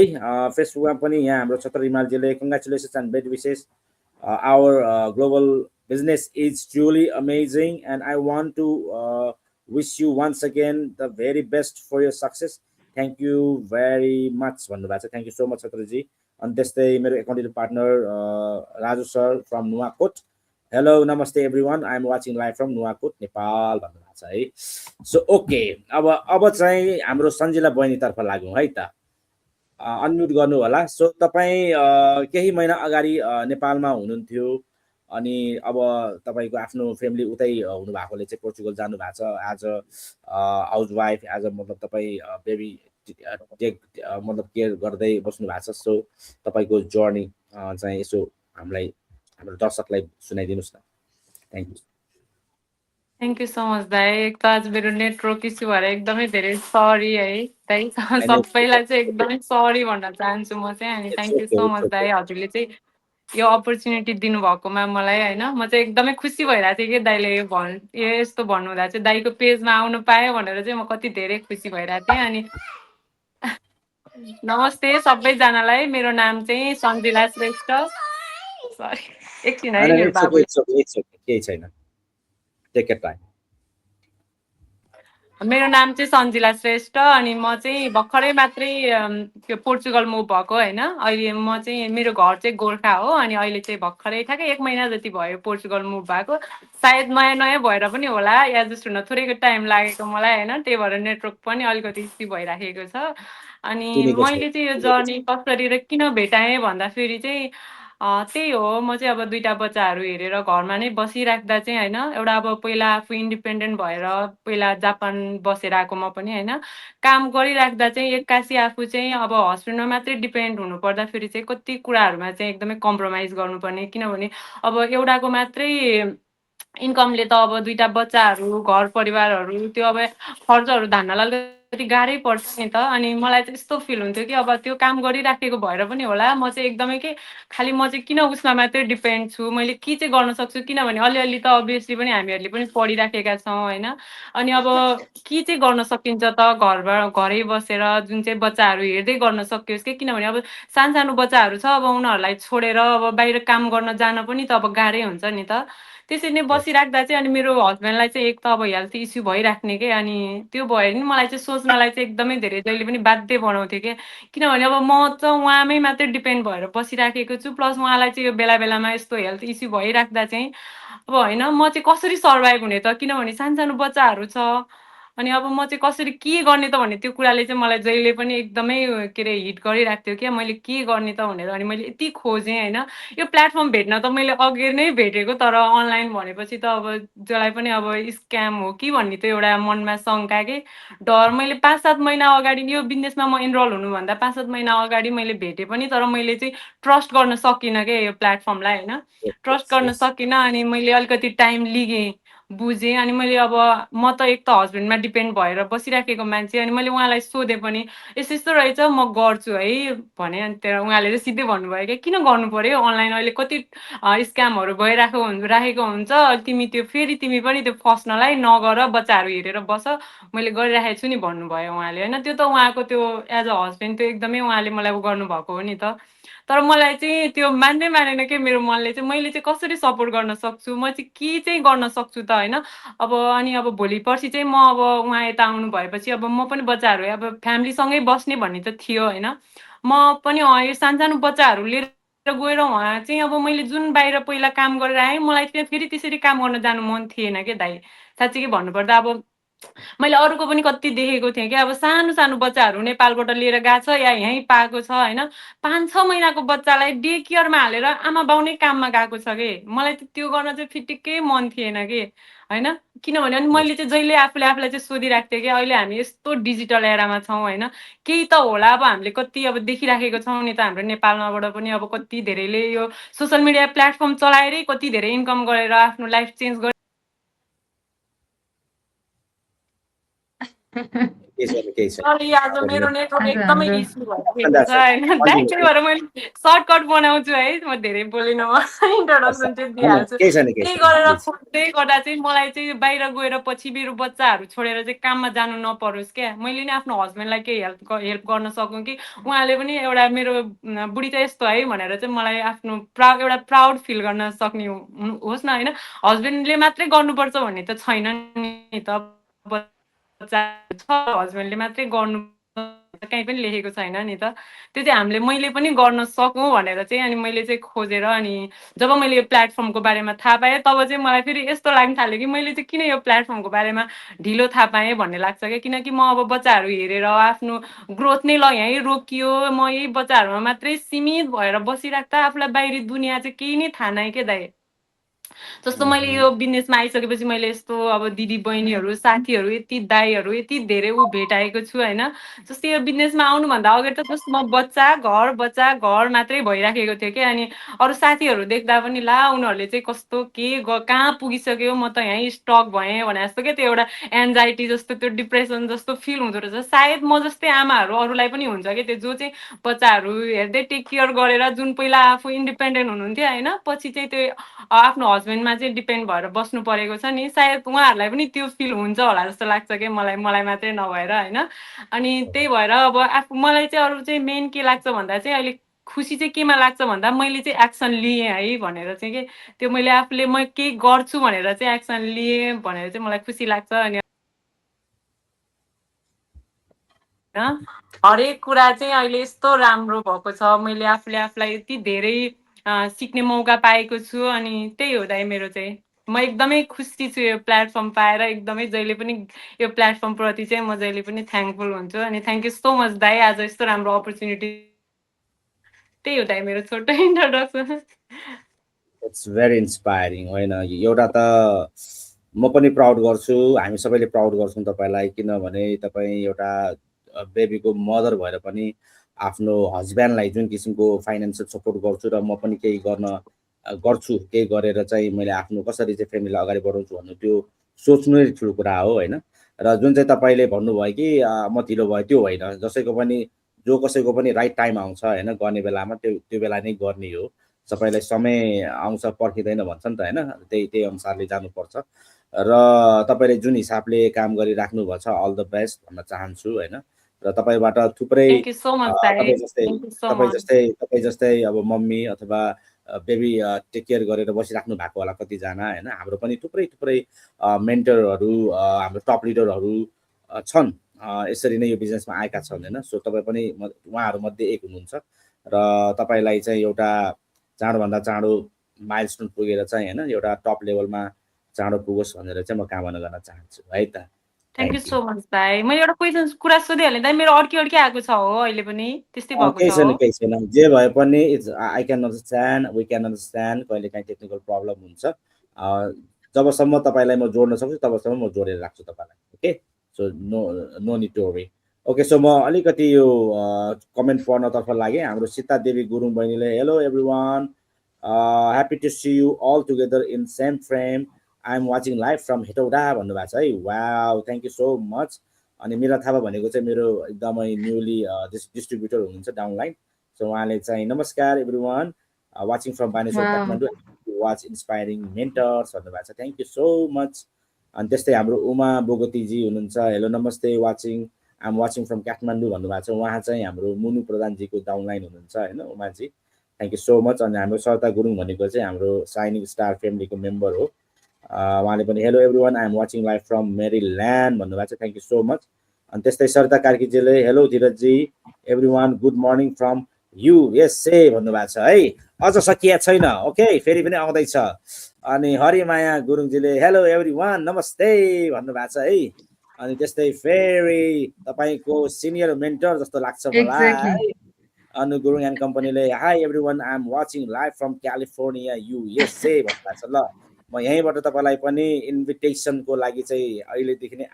[SPEAKER 1] फेसबुकमा पनि यहाँ हाम्रो छत्र रिमालजीले congratulations and best wishes our global business is truly amazing and I want to wish you once again the very best for your success thank you very much भन्नुभएको छ thank you so much छत्रजी अनि त्यस्तै मेरो accountant partner Raju sir from Nuwakot hello नमस्ते everyone I am watching live from Nuwakot Nepal भन्नुभएको छ है सो ओके अब चाहिँ हाम्रो सन्जिला बहिनीतर्फ लागौँ है त अनम्युट गर्नु होला सो तपाईँ केही महिना अगाडि नेपालमा हुनुहुन्थ्यो अनि अब तपाईँको आफ्नो फ्यामिली उतै हुनु भएकोले चाहिँ पोर्चुगल जानु भएको छ as a housewife as a मतलब तपाईँ बेबी टेक मतलब केयर गर्दै बस्नु भएको छ सो तपाईँको जर्नी चाहिँ यसो हामीलाई हाम्रो दर्शकलाई सुनाइदिनुहोस् न thank you
[SPEAKER 4] thank you so much दाइ एक त आज मेरो नेटवर्क इस्यु भएर एकदमै धेरै सरी है दाइ सबैलाई चाहिँ एकदमै सरी भन्न चाहन्छु म चाहिँ अनि थ्याङ्क यू सो मच दाइ हजुरले चाहिँ यो अपर्च्युनिटी दिनुभएकोमा मलाई होइन म चाहिँ एकदमै खुसी भइरहेको थिएँ कि दाइले यो यस्तो भन्नुहुँदा चाहिँ दाइको पेजमा आउनु पाएँ भनेर चाहिँ म कति धेरै खुसी भइरहेको थिएँ अनि नमस्ते सबैजनालाई मेरो नाम चाहिँ सन्जिला श्रेष्ठ सरी एकछिन है मेरो बाबु
[SPEAKER 1] केही छैन टेक इट टाइम
[SPEAKER 4] मेरो नाम चाहिँ सन्जिला श्रेष्ठ अनि म चाहिँ भर्खरै मात्रै त्यो पोर्चुगल मुभ भएको होइन अहिले म चाहिँ मेरो घर चाहिँ गोर्खा हो अनि अहिले चाहिँ भर्खरै ठ्याक्कै 1 महिना जति भयो पोर्चुगल मुभ भएको सायद नयाँ नयाँ भएर पनि होला एडजस्ट हुन थोरैको टाइम लागेको मलाई होइन त्यही भएर नेटवर्क पनि अलिकति इस्यु भइराखेको छ अनि मैले चाहिँ यो जर्नी कसरी र किन भेटाएँ भन्दाखेरि चाहिँ त्यही हो म चाहिँ अब 2टा बच्चाहरू हेरेर घरमा नै बसिराख्दा चाहिँ होइन एउटा अब पहिला आफू इन्डिपेन्डेन्ट भएर पहिला जापान बसेर आएको म पनि होइन काम गरिराख्दा चाहिँ एक्कासी आफू चाहिँ अब हस्बेन्डमा मात्रै डिपेन्ड हुनु पर्दाखेरि चाहिँ कति कुराहरूमा चाहिँ एकदमै कम्प्रोमाइज गर्नुपर्ने किनभने अब एउटाको मात्रै इन्कमले त अब 2टा बच्चाहरू घर परिवारहरू त्यो अब खर्चहरू धान्नलाई अलिकति गाह्रै पर्छ नि त अनि मलाई चाहिँ यस्तो फिल हुन्थ्यो कि अब त्यो काम गरिराखेको भएर पनि होला म चाहिँ एकदमै के खालि म चाहिँ किन उसमा मात्रै डिपेन्ड छु मैले के चाहिँ गर्न सक्छु किनभने अलिअलि त अभियसली पनि हामीहरूले पनि पढिराखेका छौँ होइन अनि अब के चाहिँ गर्न सकिन्छ त घरै बसेर जुन चाहिँ बच्चाहरू हेर्दै गर्न सकियोस् कि किनभने अब सानो बच्चाहरू छ अब उनीहरूलाई छोडेर अब बाहिर काम गर्न जान पनि त अब गाह्रै हुन्छ नि त त्यसरी नै बसिराख्दा चाहिँ अनि मेरो हस्बेन्डलाई चाहिँ एक त अब हेल्थ इस्यु भइराख्ने के अनि त्यो भयो नि मलाई चाहिँ सोच्नलाई चाहिँ एकदमै धेरै जहिले पनि बाध्य बनाउँथ्यो कि किनभने अब म त उहाँमै मात्रै डिपेन्ड भएर बसिराखेको छु प्लस उहाँलाई चाहिँ यो बेला बेलामा यस्तो हेल्थ इस्यु भइराख्दा चाहिँ अब होइन म चाहिँ कसरी सर्भाइभ हुने त किनभने सानो बच्चाहरू छ अनि अब म चाहिँ कसरी के गर्ने त भन्ने त्यो कुराले चाहिँ मलाई जहिले पनि एकदमै के अरे हिट गरिरहेको थियो क्या मैले के गर्ने त भनेर अनि मैले यति खोजेँ होइन यो प्लेटफर्म भेट्न त मैले अघि नै भेटेको तर अनलाइन भनेपछि त अब जसलाई पनि अब स्क्याम हो कि भन्ने त एउटा मनमा शङ्का के डर मैले 5-7 महिना अगाडि यो बिजनेसमा म इनरोल हुनुभन्दा 5-7 महिना अगाडि मैले भेटेँ पनि तर मैले चाहिँ ट्रस्ट गर्न सकिनँ क्या यो प्लेटफर्मलाई होइन ट्रस्ट गर्न सकिनँ अनि मैले अलिकति टाइम लिएँ बुझेँ अनि मैले अब म त एक त हस्बेन्डमा डिपेन्ड भएर बसिराखेको मान्छे अनि मैले उहाँलाई सोधेँ पनि यस्तो यस्तो रहेछ म गर्छु है भने अनि त्यहाँ उहाँले चाहिँ सिधै भन्नुभयो क्या किन गर्नु पर्यो अनलाइन अहिले कति स्क्यामहरू राखेको हुन्छ तिमी त्यो फेरि तिमी पनि त्यो फस्नलाई नगर बच्चाहरू हेरेर बस मैले गरिराखेको छु नि भन्नुभयो उहाँले होइन त्यो त उहाँको त्यो एज अ हस्बेन्ड त्यो एकदमै उहाँले मलाई गर्नुभएको हो नि त तर मलाई चाहिँ त्यो मान्दै मानेन के मेरो मनले चाहिँ मैले चाहिँ कसरी सपोर्ट गर्न सक्छु म चाहिँ के चाहिँ गर्न सक्छु त होइन अनि अब भोलि पर्सि चाहिँ म अब उहाँ यता आउनु भएपछि अब म पनि बच्चाहरू अब फ्यामिलीसँगै बस्ने भन्ने त थियो होइन म पनि यो सानसानो बच्चाहरू लिएर गएर उहाँ चाहिँ अब मैले जुन बाहिर पहिला काम गरेर आएँ मलाई चाहिँ फेरि त्यसरी काम गर्न जानु मन थिएन क्या दाइ साँच्चीकै भन्नुपर्दा अब मैले अरूको पनि कति देखेको थिएँ क्या अब सानो सानो बच्चाहरू नेपालबाट लिएर गएको छ या यहीँ पाएको छ होइन 5-6 महिनाको बच्चालाई डे केयरमा हालेर आमा बाउ नै काममा गएको छ कि मलाई त त्यो गर्न चाहिँ फिटिक्कै मन थिएन कि होइन किनभने अनि मैले चाहिँ जहिले आफूले आफूलाई चाहिँ सोधिरहेको थिएँ कि अहिले हामी यस्तो डिजिटल एरामा छौँ होइन केही त होला अब हामीले कति अब देखिराखेको छौँ नि त हाम्रो नेपालमाबाट पनि अब कति धेरैले यो सोसियल मिडिया प्लेटफर्म चलाएरै कति धेरै इन्कम गरेर आफ्नो लाइफ चेन्ज सरी आज मेरो नेटवर्क
[SPEAKER 2] आज
[SPEAKER 4] एकदमै
[SPEAKER 2] हाम्रो
[SPEAKER 4] इस्यु भइरहेको छ होइन त्यही भएर मैले सर्टकट बनाउँछु है म धेरै बोलिनँ म इन्ट्रोडक्सन चाहिँ दिइहाल्छु त्यही गरेर खोज्दै गर्दा चाहिँ मलाई चाहिँ बाहिर गएर पछि मेरो बच्चाहरू छोडेर चाहिँ काममा जानु नपरोस् क्या मैले नि आफ्नो हस्बेन्डलाई केही हेल्प गर्न सकौँ कि उहाँले पनि एउटा मेरो बुढी त यस्तो है भनेर चाहिँ मलाई आफ्नो एउटा प्राउड फिल गर्न सक्ने होस् न होइन हस्बेन्डले मात्रै गर्नुपर्छ भन्ने त छैन नि त हस्बेन्डले मात्रै गर्नु कहीँ पनि लेखेको छैन नि त त्यो चाहिँ मैले पनि गर्न सकौँ भनेर चाहिँ अनि मैले चाहिँ खोजेर अनि जब मैले यो प्लेटफर्मको बारेमा थाहा पाएँ तब चाहिँ मलाई फेरि यस्तो लाग्न थाल्यो कि मैले चाहिँ किन यो प्लेटफर्मको बारेमा ढिलो थाहा पाएँ भन्ने लाग्छ क्या किनकि म अब बच्चाहरू हेरेर आफ्नो ग्रोथ नै ल यहीँ रोकियो म यही बच्चाहरूमा मात्रै सीमित भएर बसिराख्दा आफूलाई बाहिरी दुनियाँ चाहिँ केही नै थाहा नै के दाइ जस्तो मैले यो बिजनेसमा आइसकेपछि मैले यस्तो अब दिदी बहिनीहरू साथीहरू यति दाईहरू यति धेरै भेटाएको छु होइन जस्तै यो बिजनेसमा आउनुभन्दा अगाडि त जस्तो म बच्चा घर मात्रै भइराखेको थियो कि अनि अरू साथीहरू देख्दा पनि ला उनीहरूले चाहिँ कस्तो कहाँ पुगिसक्यो म त यहीँ स्टक भएँ भने जस्तो क्या त्यो एउटा एन्जाइटी जस्तो त्यो डिप्रेसन जस्तो फिल हुँदो रहेछ सायद म जस्तै आमाहरू अरूलाई पनि हुन्छ कि त्यो जो चाहिँ बच्चाहरू हेर्दै टेक केयर गरेर जुन पहिला आफू इन्डिपेन्डेन्ट हुनुहुन्थ्यो होइन पछि चाहिँ त्यो आफ्नो हस्बेन्डमा चाहिँ डिपेन्ड भएर बस्नु परेको छ नि सायद उहाँहरूलाई पनि त्यो फिल हुन्छ होला जस्तो लाग्छ कि मलाई मात्रै नभएर होइन अनि त्यही भएर अब मलाई चाहिँ अरू चाहिँ मेन के लाग्छ भन्दा चाहिँ अहिले खुसी चाहिँ केमा लाग्छ भन्दा मैले चाहिँ एक्सन लिएँ है भनेर चाहिँ के त्यो मैले आफूले म केही गर्छु भनेर चाहिँ एक्सन लिएँ भनेर चाहिँ मलाई खुसी लाग्छ अनि हरेक कुरा चाहिँ अहिले यस्तो राम्रो भएको छ मैले आफूले आफूलाई यति धेरै सिक्ने मौका पाएको छु अनि त्यही हो दाइ मेरो चाहिँ म एकदमै खुसी छु यो प्लेटफर्म पाएर एकदमै जहिले पनि यो प्लेटफर्म प्रति चाहिँ म जहिले पनि थ्याङ्कफुल हुन्छु अनि थ्याङ्क यू सो मच दाइ आज यस्तो राम्रो अपर्च्युनिटी त्यही हो दाइ मेरो छोटो इन्ट्रोडक्सन
[SPEAKER 1] इट्स भेरी इन्सपायरिङ होइन एउटा त म पनि प्राउड गर्छु हामी सबैले प्राउड गर्छौँ तपाईँलाई किनभने तपाईँ एउटा बेबीको मदर भएर पनि आफ्नो हस्बेन्डलाई जुन किसिमको फाइनेन्सियल सपोर्ट गर्छु र म पनि केही गर्छु केही गरेर चाहिँ मैले आफ्नो कसरी चाहिँ फ्यामिलीलाई अगाडि बढाउँछु भन्नु त्यो सोच्नु नै ठुलो कुरा हो होइन र जुन चाहिँ तपाईँले भन्नुभयो कि म ढिलो भयो त्यो होइन जो कसैको पनि राइट टाइम आउँछ होइन गर्ने बेलामा त्यो बेला नै गर्ने हो सबैलाई समय आउँछ पर्खिँदैन भन्छ नि त होइन त्यही अनुसारले जानुपर्छ र तपाईँले जुन हिसाबले काम गरिराख्नु भएको छ अल द बेस्ट भन्न चाहन्छु होइन र तपाईँबाट थुप्रै तपाईँ जस्तै अब मम्मी अथवा बेबी टेक केयर गरेर बसिराख्नु भएको होला कतिजना होइन हाम्रो पनि थुप्रै मेन्टरहरू हाम्रो टप लिडरहरू छन् यसरी नै यो बिजनेसमा आएका छन् होइन सो तपाईँ पनि उहाँहरूमध्ये एक हुनुहुन्छ र तपाईँलाई चाहिँ एउटा चाँडोभन्दा चाँडो माइलस्टोन पुगेर चाहिँ होइन एउटा टप लेभलमा चाँडो पुगोस् भनेर चाहिँ म कामना गर्न चाहन्छु है त
[SPEAKER 4] थ्याङ्क यू सो मच दाइ मैले एउटा क्वेसन कुरा सोधिहालेँ दाइ मेरो अड्की आएको छ हो अहिले पनि त्यस्तै भएको छ
[SPEAKER 1] केही छैन जे भए पनि I can understand we can understand कहिले काहीँ टेक्निकल प्रब्लम हुन्छ जबसम्म तपाईँलाई म जोड्न सक्छु तबसम्म म जोडेर राख्छु तपाईँलाई okay so no need to worry okay so म अलिकति यो कमेन्ट पढ्नतर्फ लागेँ हाम्रो सीता देवी गुरुङ बहिनीले hello everyone happy to see you all together in same frame I am watching live from Hetauda भन्नुभएको छ है। Wow, thank you so much. अनि मिरा थापा भनेको चाहिँ मेरो एकदमै न्युली डिस्ट्रिब्युटर हुनुहुन्छ डाउनलाइन। सो उहाँले चाहिँ namaskar everyone, watching from Baneshwar
[SPEAKER 2] wow
[SPEAKER 1] Kathmandu, watch inspiring mentors भन्नुभएको छ। Thank you so much. अनि त्यस्तै हाम्रो उमा बोगतीजी हुनुहुन्छ, hello namaste, watching I'm watching from Kathmandu भन्नुभएको छ। उहाँ चाहिँ हाम्रो मुनु प्रधानजीको डाउनलाइन हुनुहुन्छ होइन Umaji, thank you so much. अनि हाम्रो सरता गुरुङ भनेको चाहिँ हाम्रो साइनिङ स्टार फ्यामिलीको मेम्बर हो। उहाँले पनि hello everyone, I am watching live from Maryland भन्नुभएको छ, थ्याङ्क यू सो मच। अनि त्यस्तै सरता कार्कीजीले हेलो धीरजजी everyone, good morning from USA भन्नुभएको छ है। अझ सकिया छैन, ओके, फेरि पनि आउँदैछ। अनि हरिमाया गुरुङजीले हेलो एभ्रिवान नमस्ते भन्नुभएको छ है। अनि त्यस्तै फेरि तपाईँको सिनियर मेन्टर जस्तो लाग्छ मलाई
[SPEAKER 2] एक्ज्याक्टली
[SPEAKER 1] है, अनु गुरुङ एन्ड कम्पनीले hi everyone, I am watching live from California USA भन्नुभएको छ। ल म यहीँबाट तपाईँलाई पनि इन्भिटेसनको लागि चाहिँ अहिलेदेखि नै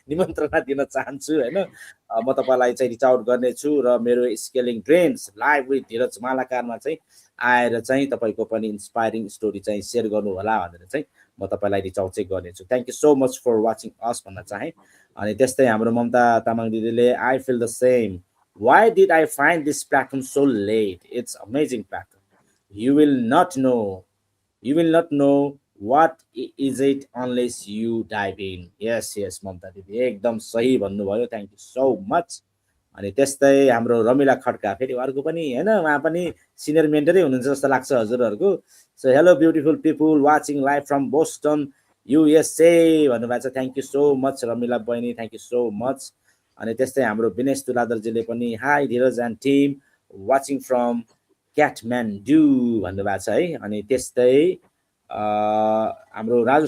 [SPEAKER 1] निमन्त्रणा दिन चाहन्छु होइन। म तपाईँलाई चाहिँ रिच आउट गर्नेछु र मेरो स्केलिङ ड्रिम्स लाइभ विथ धीरज मालाकारमा चाहिँ आएर चाहिँ तपाईँको पनि इन्सपायरिङ स्टोरी चाहिँ सेयर गर्नु होला भनेर चाहिँ म तपाईँलाई रिच आउट चाहिँ गर्नेछु। Thank you so much for watching us भन्न चाहेँ। अनि त्यस्तै हाम्रो ममता तामाङ दिदीले I feel the same, why did I find this platform so late? It's amazing platform. You will not know what is it unless you dive in. Yes, Mamata दिदी एकदम सही भन्नुभयो, थ्याङ्क यू सो मच। अनि त्यस्तै हाम्रो रमिला खड्का फेरि अर्को पनि होइन, उहाँ पनि सिनियर मेन्टरै हुनुहुन्छ जस्तो लाग्छ हजुरहरूको। So hello beautiful people watching live from Boston USA भन्नुभएको छ, thank you so much Ramila बहिनी, थ्याङ्क यू सो मच। अनि त्यस्तै हाम्रो विनेश तुलादरजीले पनि hi Dhiraj and team watching from Kathmandu भन्नुभएको छ है। अनि त्यस्तै हाम्रो राजु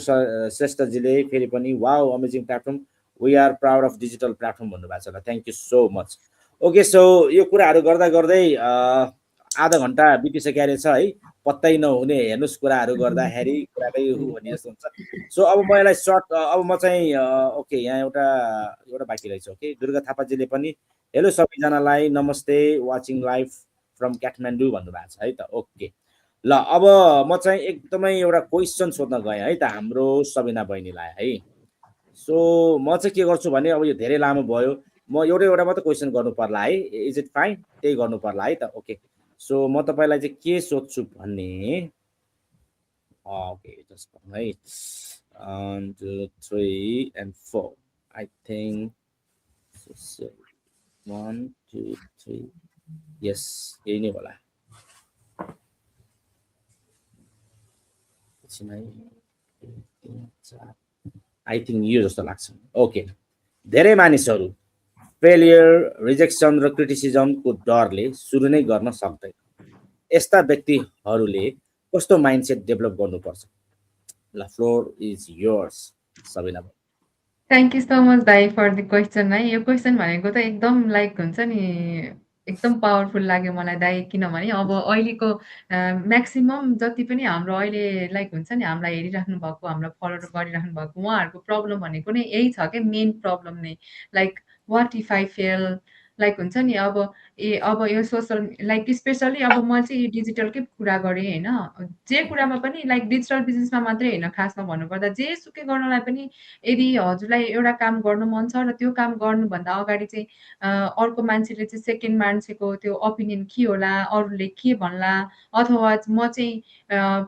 [SPEAKER 1] श्रेष्ठजीले फेरि पनि wow amazing platform, we are proud of digital platform भन्नुभएको छ। Thank you so much. Okay, so यो कुराहरू गर्दा गर्दै आधा घन्टा बितिसकेको रहेछ है, पत्तै नहुने हेर्नुहोस् कुराहरू गर्दाखेरि कुराकै भन्ने जस्तो हुन्छ। सो अब म यसलाई सर्ट, अब म चाहिँ ओके, यहाँ एउटा बाँकी रहेछ। ओके, दुर्गा थापाजीले पनि हेलो सबैजनालाई नमस्ते, वाचिङ लाइभ फ्रम काठमाडौँ भन्नुभएको छ है त। ओके, ल अब म चाहिँ एकदमै एउटा क्वेसन सोध्न गएँ है त हाम्रो सबिना बहिनीलाई है। सो म चाहिँ के गर्छु भने अब यो धेरै लामो भयो, म एउटा मात्रै क्वेसन गर्नु पर्ला है, इज इट फाइन? त्यही गर्नु पर्ला है त। ओके, सो म तपाईँलाई चाहिँ के सोध्छु भने ओके जस्ट है 1 2 3 and 4 I think 1 2 3 yes, यही नै होला। आई थिङ्क यो जस्तो लाग्छ। ओके, धेरै मानिसहरू फेलियर, रिजेक्सन र क्रिटिसिजमको डरले सुरु नै गर्न सक्दैन। यस्ता व्यक्तिहरूले कस्तो माइन्डसेट डेभलप गर्नुपर्छ? ल floor is yours Sabina.
[SPEAKER 2] Thank you so much दाई फर द क्वेसन है। यो क्वेसन भनेको त एकदम लाइक हुन्छ नि, एकदम पावरफुल लाग्यो मलाई दाई, किनभने अब अहिलेको म्याक्सिमम जति पनि हाम्रो अहिले लाइक हुन्छ नि हामीलाई हेरिराख्नु भएको, हामीलाई फलो गरिराख्नु भएको उहाँहरूको प्रब्लम भनेको नै यही छ क्या, मेन प्रब्लम नै like what if I fail, like हुन्छ नि अब अब यो सोसल लाइक स्पेसली अब म चाहिँ यो डिजिटलकै कुरा गरेँ होइन, जे कुरामा पनि लाइक डिजिटल बिजनेसमा मात्रै होइन, खासमा भन्नुपर्दा जेसुकै गर्नलाई पनि यदि हजुरलाई एउटा काम गर्नु मन छ र त्यो काम गर्नुभन्दा अगाडि चाहिँ अर्को मान्छेले चाहिँ सेकेन्ड मान्छेको त्यो ओपिनियन के होला, अरूले के भन्ला, अथवा म चाहिँ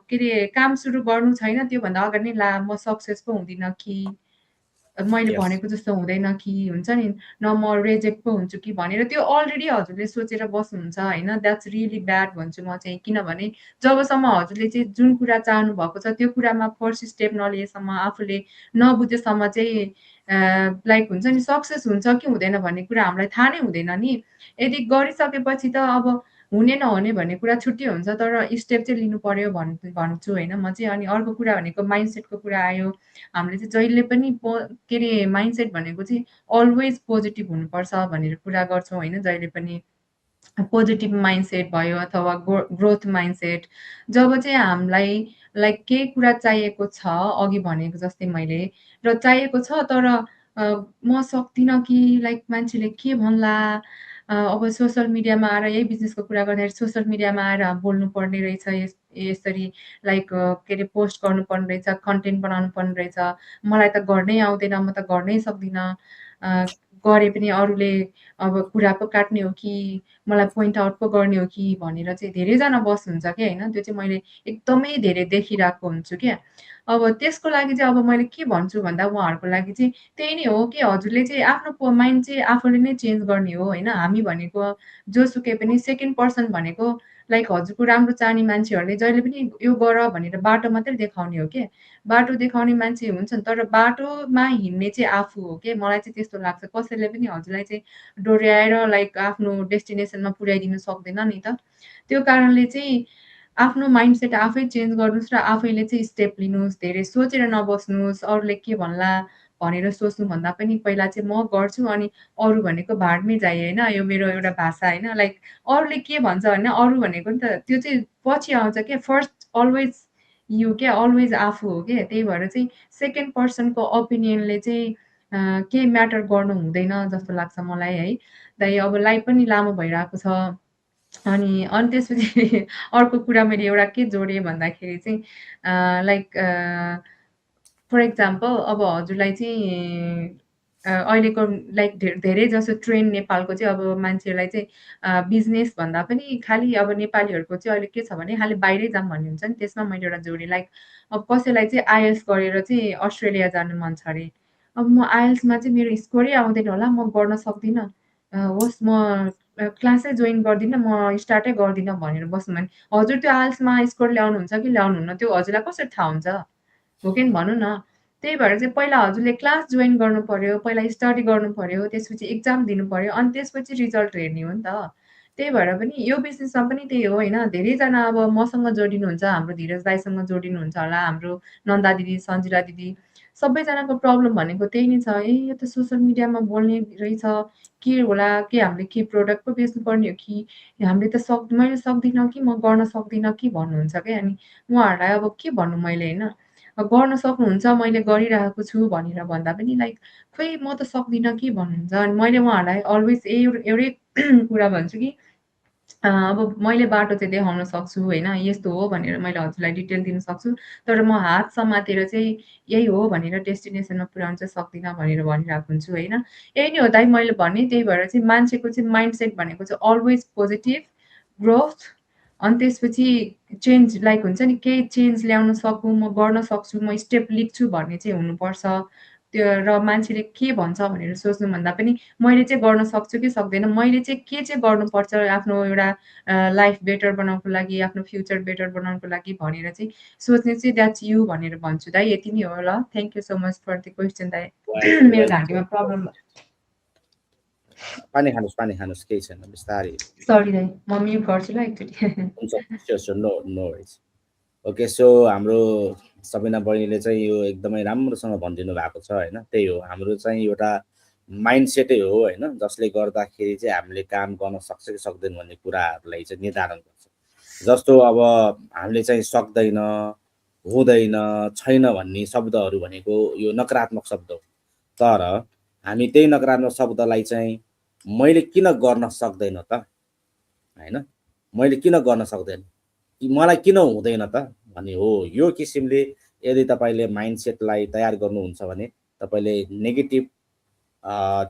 [SPEAKER 2] के अरे काम सुरु गर्नु छैन त्योभन्दा अगाडि नै ला म सक्सेस पो हुँदिनँ कि, मैले
[SPEAKER 1] Yes.
[SPEAKER 2] भनेको जस्तो हुँदैन कि, हुन्छ नि न म रिजेक्ट पो हुन्छु कि भनेर त्यो अलरेडी हजुरले सोचेर बस्नुहुन्छ होइन। द्याट्स रियली ब्याड भन्छु म चाहिँ, किनभने जबसम्म हजुरले चाहिँ जुन कुरा चाहनु भएको छ त्यो कुरामा फर्स्ट स्टेप नलिएसम्म, आफूले नबुझेसम्म चाहिँ लाइक हुन्छ नि सक्सेस हुन्छ कि हुँदैन भन्ने कुरा हामीलाई थाहा नै हुँदैन नि। यदि गरिसकेपछि त अब हुने नहुने भन्ने कुरा छुट्टै हुन्छ, तर स्टेप चाहिँ लिनु पर्यो भन्छु होइन म चाहिँ। अनि अर्को कुरा भनेको माइन्डसेटको कुरा आयो, हामीले चाहिँ जहिले पनि के अरे माइन्डसेट भनेको चाहिँ अलवेज पोजिटिभ हुनुपर्छ भनेर कुरा गर्छौँ होइन, जहिले पनि पोजिटिभ माइन्डसेट भयो अथवा ग्रोथ माइन्डसेट। जब चाहिँ हामीलाई लाइक केही कुरा चाहिएको छ, अघि भनेको जस्तै मैले, र चाहिएको छ तर म सक्दिनँ कि, लाइक मान्छेले के भन्ला, अब सोसल मिडियामा आएर यही बिजनेसको कुरा गर्दाखेरि सोसल मिडियामा आएर बोल्नुपर्ने रहेछ, यसरी लाइक के अरे पोस्ट गर्नुपर्ने रहेछ, कन्टेन्ट बनाउनु पर्ने रहेछ। मलाई त गर्नै आउँदैन, म त गर्नै सक्दिनँ। गरे पनि अरूले अब कुरा पो काट्ने हो कि मलाई पोइन्ट आउट पो गर्ने हो कि भनेर चाहिँ धेरैजना बस्नुहुन्छ क्या होइन। त्यो चाहिँ मैले एकदमै धेरै देखिरहेको हुन्छु क्या। अब त्यसको लागि चाहिँ अब मैले के भन्छु भन्दा उहाँहरूको लागि चाहिँ त्यही नै हो कि हजुरले चाहिँ आफ्नो माइन्ड चाहिँ आफूले नै चेन्ज गर्ने हो होइन। हामी भनेको जोसुकै पनि सेकेन्ड पर्सन भनेको लाइक हजुरको राम्रो चाहने मान्छेहरूले जहिले पनि यो गर भनेर बाटो मात्रै देखाउने हो क्या। बाटो देखाउने मान्छे हुन्छ नि, तर बाटोमा हिँड्ने चाहिँ आफू हो क्या। मलाई चाहिँ त्यस्तो लाग्छ। कसैले पनि हजुरलाई चाहिँ डोर्याएर लाइक आफ्नो डेस्टिनेसनमा पुर्याइदिनु सक्दैन नि त। त्यो कारणले चाहिँ आफ्नो माइन्डसेट आफै चेन्ज गर्नुहोस् र आफैले चाहिँ स्टेप लिनुहोस्। धेरै सोचेर नबस्नुहोस्, अरूले के भन्ला भनेर सोच्नुभन्दा पनि पहिला चाहिँ म गर्छु अनि अरू भनेको भाडमै जाए होइन। यो मेरो एउटा भाषा होइन। लाइक अरूले के भन्छ भने अरू भनेको नि त त्यो चाहिँ पछि आउँछ क्या। फर्स्ट अलवेज यु क्या, अलवेज आफू हो क्या। त्यही भएर चाहिँ सेकेन्ड पर्सनको ओपिनियनले चाहिँ केही म्याटर गर्नु हुँदैन जस्तो लाग्छ मलाई है। दाइ अब लाइफ पनि लामो भइरहेको छ। अनि त्यसपछि अर्को कुरा मैले एउटा के जोडेँ भन्दाखेरि चाहिँ लाइक फर एक्जाम्पल अब हजुरलाई चाहिँ अहिलेको लाइक धेरै जसो ट्रेन्ड नेपालको चाहिँ अब मान्छेलाई चाहिँ बिजनेस भन्दा पनि खालि अब नेपालीहरूको चाहिँ अहिले के छ भने खालि बाहिरै जाऊँ भन्ने हुन्छ नि। त्यसमा मैले एउटा जोडेँ लाइक अब कसैलाई चाहिँ आइएल्स गरेर चाहिँ अस्ट्रेलिया जानु मन छ अरे। अब म आइएल्समा चाहिँ मेरो स्कोरै आउँदैन होला, म गर्न सक्दिनँ। होस् म क्लासै जोइन गर्दिनँ, म स्टार्टै गर्दिनँ भनेर बस्नु भने हजुर त्यो आइएल्समा स्कोर ल्याउनुहुन्छ कि ल्याउनुहुन्न त्यो हजुरलाई कसरी थाहा हुन्छ? हो कि भनौँ न। त्यही भएर चाहिँ पहिला हजुरले क्लास जोइन गर्नु पर्यो, पहिला स्टडी गर्नु पर्यो, त्यसपछि एक्जाम दिनु पर्यो, अनि त्यसपछि रिजल्ट हेर्ने हो नि त। त्यही भएर पनि यो बिजनेसमा पनि त्यही हो होइन। धेरैजना अब मसँग जोडिनुहुन्छ, हाम्रो धीरज दाइसँग जोडिनुहुन्छ होला, हाम्रो नन्दा दिदी, सन्जिला दिदी, सबैजनाको प्रब्लम भनेको त्यही नै छ। यो त सोसल मिडियामा बोल्ने रहेछ, के होला, के हामीले के प्रोडक्ट पो बेच्नुपर्ने हो कि हामीले त मैले सक्दिनँ कि म गर्न सक्दिनँ कि भन्नुहुन्छ क्या। अनि उहाँहरूलाई अब के भन्नु मैले होइन। गर्न सक्नुहुन्छ, मैले गरिरहेको छु भनेर भन्दा पनि लाइक खोइ म त सक्दिनँ कि भन्नुहुन्छ। अनि मैले उहाँहरूलाई अलवेज एउटै कुरा भन्छु कि अब मैले बाटो चाहिँ देखाउन सक्छु होइन, यस्तो हो भनेर मैले हजुरलाई डिटेल दिन सक्छु। तर म हात समातेर चाहिँ यही हो भनेर डेस्टिनेसनमा पुर्याउन चाहिँ सक्दिनँ भनेर भनिरहेको हुन्छु होइन। यही नै हो दाइ मैले भने। त्यही भएर चाहिँ मान्छेको चाहिँ माइन्डसेट भनेको चाहिँ अलवेज पोजिटिभ ग्रोथ, अनि त्यसपछि चेन्ज लाइक हुन्छ नि केही चेन्ज ल्याउन सकौँ, म गर्न सक्छु, म स्टेप लिन्छु भन्ने चाहिँ हुनुपर्छ। त्यो र मान्छेले के भन्छ भनेर सोच्नुभन्दा पनि मैले चाहिँ गर्न सक्छु कि सक्दैन, मैले चाहिँ के चाहिँ गर्नुपर्छ आफ्नो एउटा लाइफ बेटर बनाउनको लागि, आफ्नो फ्युचर बेटर बनाउनको लागि भनेर चाहिँ सोच्ने चाहिँ द्याट्स यु भनेर भन्छु दाइ। यति नै हो ल। Thank you so much for the question दाइ। मेरो घाँटीमा प्रब्लम।
[SPEAKER 1] पानी खानुहोस् केही छैन, बिस्तारै।
[SPEAKER 2] सरी दाइ, म म्युट गर्छु ल एकचोटि।
[SPEAKER 1] हुन्छ, sure, no worries. Okay, so हाम्रो सबिना बहिनीले चाहिँ यो एकदमै राम्रोसँग भनिदिनु भएको छ होइन। त्यही हो, हाम्रो चाहिँ एउटा माइन्डसेटै हो होइन, जसले गर्दाखेरि चाहिँ हामीले काम गर्न सक्छ कि सक्दैन भन्ने कुराहरूलाई चाहिँ निर्धारण गर्छ। जस्तो अब हामीले चाहिँ सक्दैन, हुँदैन, छैन भन्ने शब्दहरू भनेको यो नकारात्मक शब्द हो। तर हामी त्यही नकारात्मक शब्दलाई चाहिँ मैले किन गर्न सक्दैन त होइन, मैले किन गर्न सक्दैन, मलाई किन हुँदैन त भन्ने हो। यो किसिमले यदि तपाईँले माइन्डसेटलाई तयार गर्नुहुन्छ भने तपाईँले नेगेटिभ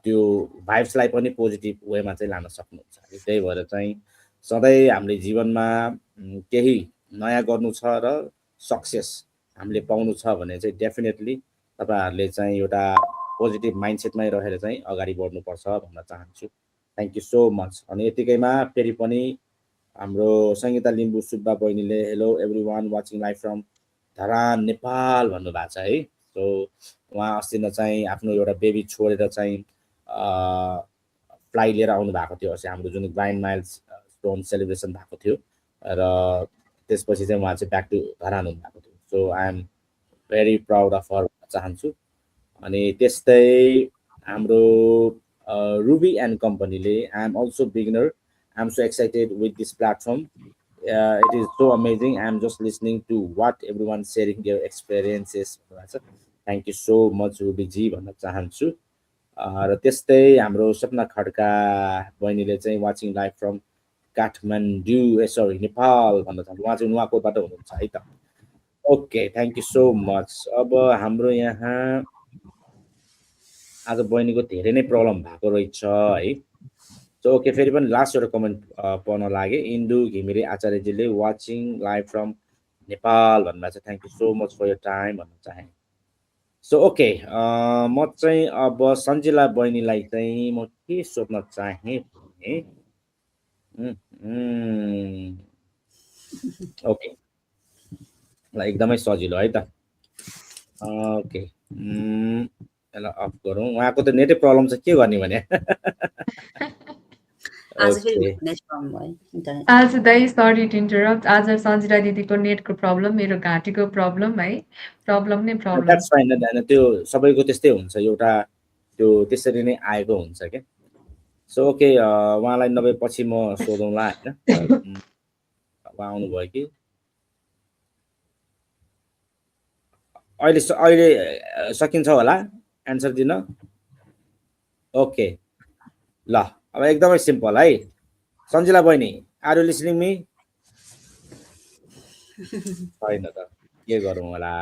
[SPEAKER 1] त्यो भाइब्सलाई पनि पोजिटिभ वेमा चाहिँ लान सक्नुहुन्छ। त्यही भएर चाहिँ सधैँ हामीले जीवनमा केही नयाँ गर्नु छ र सक्सेस हामीले पाउनु छ भने चाहिँ डेफिनेटली तपाईँहरूले चाहिँ एउटा पोजिटिभ माइन्डसेटमै रहेर चाहिँ अगाडि बढ्नुपर्छ भन्न चाहन्छु। Thank you so much. अनि यतिकैमा फेरि पनि हाम्रो सङ्गीता लिम्बू सुब्बा बहिनीले hello everyone watching live from Dharan Nepal भन्नुभएको छ है। सो उहाँ अस्ति न चाहिँ आफ्नो एउटा बेबी छोडेर चाहिँ फ्लाइ लिएर आउनु भएको थियो अस्ति हाम्रो जुन ग्राइन्ड माइल्स स्टोन सेलिब्रेसन भएको थियो र त्यसपछि चाहिँ उहाँ चाहिँ ब्याक टु धरान हुनुभएको थियो। So I am very proud of her भन्न चाहन्छु। अनि त्यस्तै हाम्रो रुबी एन्ड कम्पनीले I am also beginner, I am so excited with this platform, it is so amazing, I am just listening to what every one sharing their experiences भन्नुभएको छ। Thank you so much रुबीजी भन्न चाहन्छु। र त्यस्तै हाम्रो सपना खड्का बहिनीले चाहिँ watching live from Kathmandu sorry Nepal भन्न चाहन्छु, उहाँ चाहिँ नुवाकोटबाट हुनुहुन्छ है त। Okay, thank you so much. अब हाम्रो यहाँ आज बहिनीको धेरै नै प्रब्लम भएको रहेछ है। सो ओके, फेरि पनि लास्ट एउटा कमेन्ट पढ्न लागे। इन्दु घिमिरे आचार्यजीले वाचिङ लाइभ फ्रम नेपाल भन्नुभएको छ, thank you so much for your time भन्न चाहे। सो ओके, म चाहिँ अब सन्जिला बहिनीलाई चाहिँ म के सोध्न चाहेँ भने ओके ल, एकदमै सजिलो है त। ओके, यसलाई अफ गरौँ, उहाँको त नेटै प्रब्लम छ, के गर्ने भने।
[SPEAKER 3] आज फेरि
[SPEAKER 1] ओके,
[SPEAKER 3] नेट प्रब्लम भयो इन्टरनेट।
[SPEAKER 2] आज दाइ सरी टु इन्टरप्ट, आज सन्जिला दिदीको नेटको प्रब्लम, मेरो घाँटीको प्रब्लम है, प्रब्लम नै प्रब्लम।
[SPEAKER 1] द्याट्स फाइन, होइन त्यो सबैको त्यस्तै हुन्छ, एउटा त्यो त्यसरी नै आएको हुन्छ क्या। सो ओके, उहाँलाई नभए पछि म सोधौँला होइन। उहाँ आउनुभयो कि अहिले सकिन्छ होला एन्सर दिन? ओके ल, अब एकदमै सिम्पल है। सन्जिला बहिनी, आर यु लिसनिङ मी? छैन त, के गरौँ होला,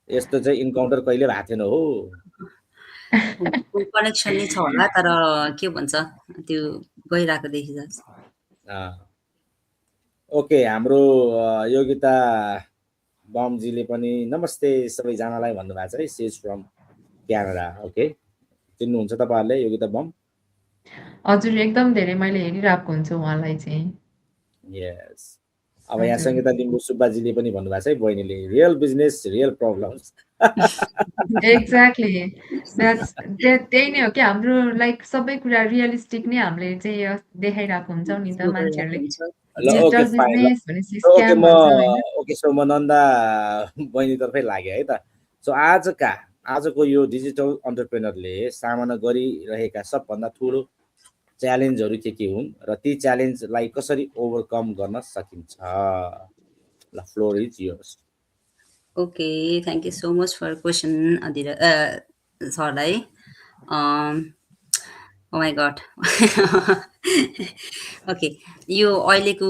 [SPEAKER 1] यस्तो चाहिँ इन्काउन्टर कहिले भएको थिएन हो।
[SPEAKER 3] कनेक्सन नै छ होला, तर के भन्छ त्यो गइरहेको देखिन्छ।
[SPEAKER 1] ओके, हाम्रो योगिता बमजीले पनि नमस्ते सबैजनालाई भन्नुभएको छ है, सेज फ्रम क्यानाडा। ओके, चिन्नुहुन्छ तपाईँहरूले योगिता बम?
[SPEAKER 2] हजुर, एकदम धेरै मैले हेरिरहेको हुन्छु उहाँलाई चाहिँ।
[SPEAKER 1] यस, अब यहाँ सङ्गीता लिम्बू सुब्बाजीले पनि भन्नुभएको छ है, बहिनीले real business real problems.
[SPEAKER 2] Exactly, त्यही नै हो कि हाम्रो लाइक सबै कुरा रियलिस्टिक नै हामीले चाहिँ देखाइरहेको हुन्छौँ नि त मान्छेहरूले।
[SPEAKER 1] ल ओके
[SPEAKER 2] डिजिटल
[SPEAKER 1] फाइन, ल
[SPEAKER 2] बिजनेस भनेपछि
[SPEAKER 1] ओके
[SPEAKER 2] स्क्याम भन्छ होइन।
[SPEAKER 1] ओके, सो म नन्दा बहिनीतर्फै लागेँ है त। सो आजको यो डिजिटल अन्टरप्रेनरले सामना गरिरहेका सबभन्दा ठुलो च्यालेन्जहरू के हुन् र ती च्यालेन्जलाई कसरी ओभरकम गर्न सकिन्छ? ल, floor is yours.
[SPEAKER 3] Okay, thank you so much for question सरलाई। Oh my God. ओके, यो अहिलेको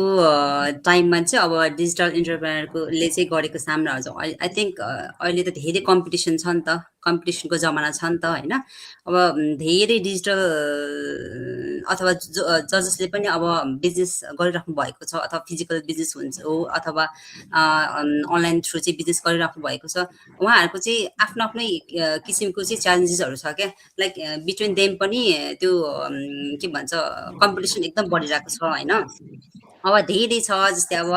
[SPEAKER 3] टाइममा चाहिँ अब डिजिटल इन्टरप्रेनरले चाहिँ गरेको सामनाहरू चाहिँ आई थिङ्क अहिले त धेरै कम्पिटिसन छ नि त, कम्पिटिसनको जमाना छ नि त होइन। अब धेरै डिजिटल अथवा जसले पनि अब बिजनेस गरिराख्नु भएको छ, अथवा फिजिकल बिजनेस हुन्छ हो अथवा अनलाइन थ्रु चाहिँ बिजनेस गरिराख्नु भएको छ, उहाँहरूको चाहिँ आफ्नो आफ्नै किसिमको चाहिँ च्यालेन्जेसहरू छ क्या। लाइक बिट्विन देम पनि त्यो के भन्छ कम्पिटिसन एकदम बढिरहेको छ होइन। अब धेरै छ, जस्तै अब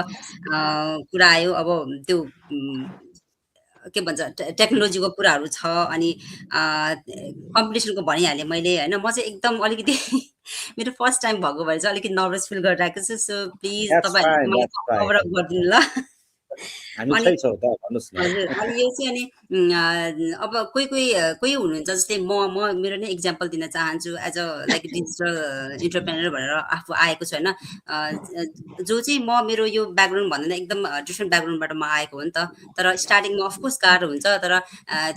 [SPEAKER 3] कुरा आयो अब त्यो के भन्छ टेक्नोलोजीको कुराहरू छ, अनि कम्पिटिसनको भनिहालेँ मैले होइन। म चाहिँ एकदम अलिकति मेरो फर्स्ट टाइम भएको भएर चाहिँ अलिकति नर्भस फिल गरिरहेको छु। सो प्लिज तपाईँहरूले मलाई कभर अप गरिदिनु ल।
[SPEAKER 1] हामी
[SPEAKER 3] अनि
[SPEAKER 1] छै छौँ त, भन्नुहोस् न।
[SPEAKER 3] हजुर, अनि यो चाहिँ अनि अब कोही हुनुहुन्छ, जस्तै म मेरो नै इक्जाम्पल दिन चाहन्छु। As a like digital entrepreneur भनेर आफू आएको छु होइन। जो चाहिँ मेरो यो ब्याकग्राउन्ड भन्दैन, एकदम डिफ्रेन्ट ब्याकग्राउन्डबाट म आएको हो नि त। तर स्टार्टिङमा अफकोर्स गाह्रो हुन्छ, तर